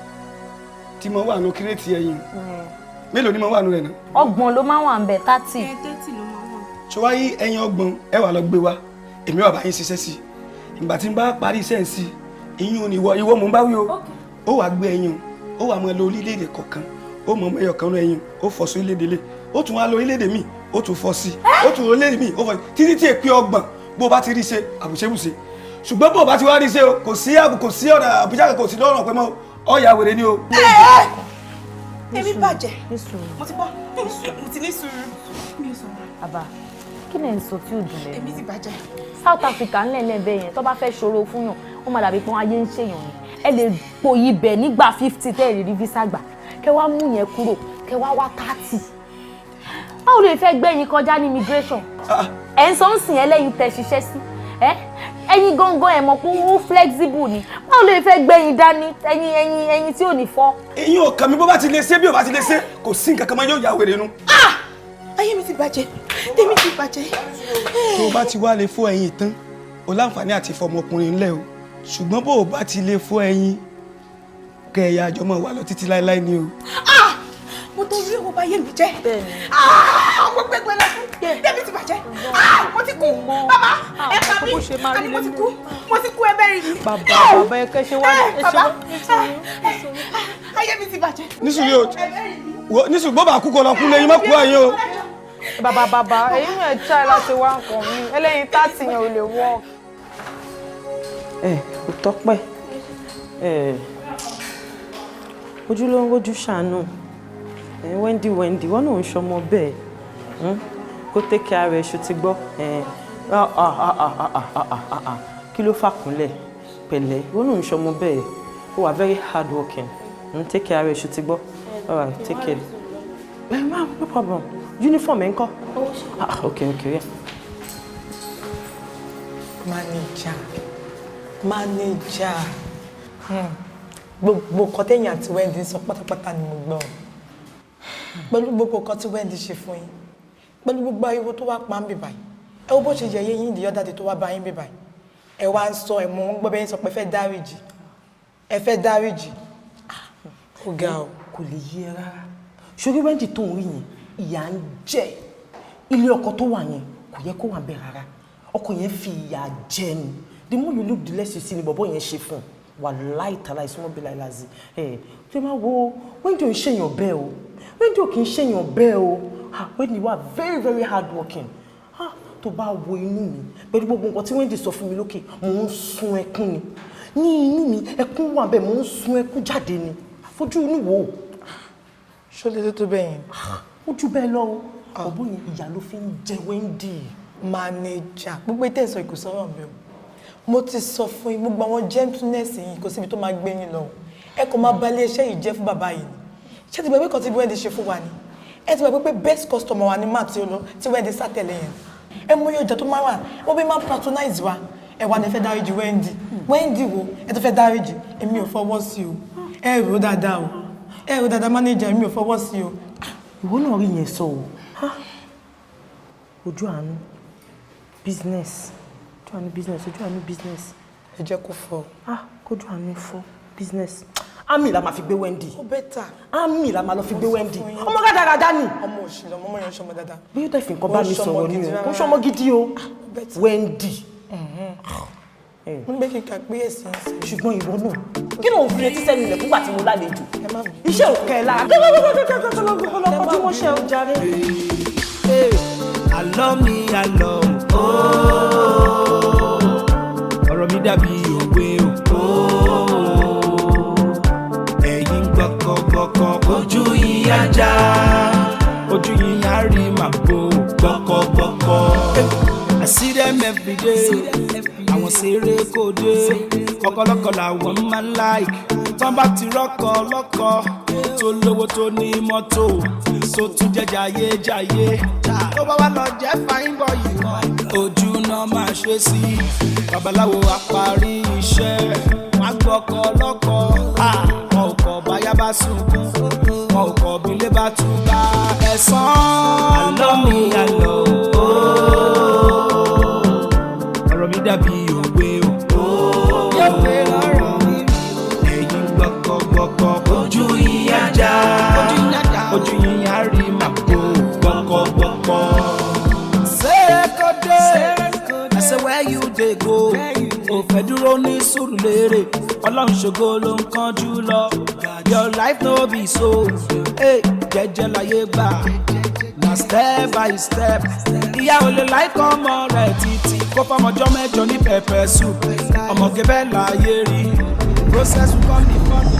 tí mo wà nù crate. Ẹyin mélòó ni mo wà nù rẹ̀ náà? 30 ló máa ń wà ń bẹ̀, 30. 30 ló máa wà. So wá yí ẹyin 30, ẹ wà lọ gbé wa, èmi wà bá yín ṣiṣẹ́ sí i. Ìgbà tí n bá parí iṣẹ́ ń sí i, ìyún ni ìwọ, ìwọ mò ń bá wí o. Ó wàá gbé ẹyin o, ó wàá mọ lọ orílẹ̀-èdè kọ̀ọ̀kan, ó mọ ọmọ ẹyọ kan lọ ẹyin, ó fọ́ sí orílẹ̀-èdè lé, ó tún wá lọ orílẹ̀-èdè míì, ó tún fọ́ sí, ó tún orílẹ̀-èdè míì, ó fọ́ sí, títí tí èpè 30. Bó o bá ti rí ṣe, àbùṣebùṣe. Ṣùgbọ́n bó o bá ti wá rí ṣe o, kò sí àbù, kò sí ọ̀nà àbújá, kò sí lọ́rùn pẹ́ mọ́, ọ̀yà wèrè ni o. Èmi bàjẹ́. Mo ti gbọ́, mo ti ní sùúrù. Mi ò sọ̀rọ̀. Bàbá, kí ni ẹ̀ ń sọ tí ò dùn lẹ́nu? Èmi ti bàjẹ́. South Africa ńlẹ̀ ńlẹ̀ bẹ́ẹ̀ yẹn, tó bá fẹ́ ṣòro fún yàn, ó máa dàbí pé wọ́n ayé ń ṣèyàn ni. Ẹ lè pòyì bẹ̀ nígbà 50 tẹ́ ẹ̀ rí visa gbà, kẹ́ wá mú yẹn kúrò, kẹ́ wá wá 30. Báwo lè fẹ́ gbẹ̀yìn kọjá ní immigration? Ẹ̀ ń sọ ń sìn ẹlẹ́yin tẹ̀ ṣiṣẹ́ sí ẹ, ẹyin gangan ẹ̀ mọ̀ pé ó flexible ni. Báwo lè fẹ́ gbẹ̀yìn dání, ẹyin, ẹyin, ẹyin tí ò ní fọ́? Eyín ò kàn mí. Bó bá ti lè ṣe, bí ò bá ti lè ṣe, kò sí nǹkan kan mọ́, yóò yà wèrè nu. Ayé mi ti bàjẹ́, tèmi ti bàjẹ́. Tó o bá ti wá lè fọ́ ẹyin tán, o láǹfààní àti fọmọkùnrin ńlẹ̀ o. Ṣùgbọ́n bó o bá ti lè fọ́ ẹyin, kẹ̀yà àjọmọ̀ wà lọ títí láéláé ni o. Ah, mo tó rí owó báyé mi jẹ́. Ah, mo gbẹgbẹ lọ fún tèmi ti bàjẹ́. Ah, mo ti kú. Bàbá, ẹ pa mí àní, mo ti kú, mo ti kú, ẹ bẹ́ẹ̀ rí mi. Bàbá, bàbá, ẹ kẹ́ ṣe wá, ẹ ṣe Bàbá, wá. ayé mi ti bàjẹ́. Nísìnyí o, wo nísìnyí, bó bá kú kó lọ kú lẹ́yìn, má kú ẹ̀yìn o. Bàbá, bàbá, ẹ̀yin náà try láti wá nǹkan mi. Ẹlẹ́yin 30 yẹn ò lè work. Ẹ kò tọ́pẹ́ ẹ, ojú ló ń rojú ṣàánú ẹ. Wendy, Wendy, wọn náà ń ṣọmọ bẹ́ẹ̀. Kó take care rẹ̀, ṣó ti gbọ́? Ẹ ah ah ah ah ah ah ah ah, kí ló fàkúnlẹ̀? Pẹ̀lẹ́, wọn náà ń ṣọmọ bẹ́ẹ̀. Ó wà very hard working. Take care rẹ̀, ṣó ti gbọ́? All right, take care. Ẹ má, no problem. Uniform ẹ ńkọ́? Ah, okay, yeah. Manager, manager. Gbogbo nǹkan tẹ̀yìn àti Wendy sọ pátápátá ni mo gbọ́. Pẹ̀lú gbogbo nǹkan tí Wendy ṣe fún yín, pẹ̀lú gbogbo ariwo tó wá pa ń bì báyìí, ẹ wo bó ṣe yẹ̀yẹ́ yín the other day tó wá bá yín bì báyìí. Ẹ wá ń sọ, ẹ̀ mọ̀ ń gbọ́ bẹ́ẹ̀ sọ pé ẹ fẹ́ dáríjì, ẹ fẹ́ dáríjì. Ó ga o. Kò lè yé ẹ rárá. Ṣorí Wendy tó ń rí yẹn, ìyà ń jẹ. Ilé ọkọ tó wà yẹn kò yẹ kó wà bẹ́ẹ̀ rárá. Ọkọ yẹn fi ìyà jẹ ni. The more you look, the less you see ni bọ̀bọ̀ yẹn ṣe fún un. Wàláì tàláì súnmọ́ bí láìláàzì ẹ̀ ṣe máa wo. Wendy ò ń ṣèyàn bẹ́ẹ̀ o. Wendy ò kì í ṣèyàn bẹ́ẹ̀ o. Ah, Wendy wà very very hard working. Ah, tó bá wo inú mi pẹ̀lú gbogbo nǹkan tí Wendy sọ fún mi lókè, mò ń sun ẹkún ni. Ní inú mi, ẹkún wà bẹ́ẹ̀, mò ń sun ẹkún jáde ni. Fojú inú wò ó. Ṣó lè tó bẹ́ẹ̀ yẹn? Ojú bẹ́ẹ̀ lọ o. Ọ̀bọ yẹn, ìyà ló fi ń jẹ Wendy. Manager, gbogbo ètò ẹ̀sọ́ ìkòsọ́rọ̀ mi o. Mo ti sọ fún yín, gbogbo àwọn gentleness yìí, kò síbi tó máa gbé yín lọ o. Ẹ kò máa bà ilé iṣẹ́ yìí jẹ́ fún bàbá yìí ni. Ṣé ti gbàgbé kan tí Wendy ṣe fún wa ni? Ẹ ti gbàgbé pé best customer wa ni máa tí ó lọ tí Wendy sátẹ̀lé yẹn? Ẹ mú iye ọjà tó máa wà, wọ́n bí máa patronize wa. Ẹ wà ní fẹ́ dáríjì Wendy. Wendy wo ẹ tó fẹ́ dáríjì? Èmi ò fọwọ́ sí o. Ẹ rò ó dáadáa o. Ẹ rò ó dáadáa, manager, èmi ò fọwọ́ sí o. Ìwọ náà rí yẹn sọ o. Ojú àánú business, ojú àánú business, ojú àánú business. Ẹ jẹ́ kó fọ́. Ah, kójú àánú fọ́ business. Army la máa fi gbé Wendy. Ó better. Army la máa lọ fi gbé Wendy. Ọmọ rádaràda ni. Ọmọ òṣì lọmọ, ọmọ yẹn ṣọmọ dáadáa. Bí yóò tẹ̀ fi nǹkan bá mi sọ̀rọ̀ ni o, kò ṣọmọ gidi o, Wendy. Mo ní bẹ́ẹ̀ kí n kà pé ẹ̀sìn ń sìn. Ṣùgbọ́n ìwọ náà, kí ló ń fi etí sẹ́nu ilẹ̀ fúngbà tí mo lálejò? Iṣẹ́ ò kẹ́ ẹ lára. Kọ́jú mọ́ṣẹ́ o jàre. Àlọ́ mi àlọ́ ooo, ọ̀rọ̀ mi dàbí òwe ooo. Ẹ̀yin gbọ́kọ̀gbọ́kọ̀, ojú yín á já, ojú yín á rí màbo gbọ́kọ̀gbọ́kọ̀. I see them every day, àwọn ṣeré kò dé, ọkọlọ́kọ làwọn máa ń like. Tán bá ti rọ́kọ lọ́kọ tó lówó, tó ní mọ́tò, tó tún jẹ́ jayé jayé, tó bá wà lọ jẹ́ fine boy kan, ojú náà máa ṣe sí. Babaláwo àparí iṣẹ́ wọn á gbọ́kọ lọ́kọ. Wọn ò kọ̀ báyà bá sunkún, wọn ò kọ̀ bílé bá túká ẹ̀sán. Àlọ́ mi àlọ́ ooo, ọ̀rọ̀ mi dàbí òwe ooo. Ẹ̀yin gbọ́kọ̀gbọ́kọ̀, ojú yín á já, ojú yín á rí màbo gbọ́kọ̀gbọ́kọ̀. Sẹ́kọ̀dé, I say where you dey go? Ò fẹ́ dúró ní Sùúrùlérè, Ọlọ́run ṣògo ló ń kánjú lọ. Your life no be so. Hey, jẹ́jẹ́ láyé gbà. Na step by step. Ìyá ò lè láìkọ́ ọmọ rẹ̀ títí kó fọmọjọ́ 8 ní pepper soup. Ọmọge bẹ́ẹ̀ láyé rí. Process will come before the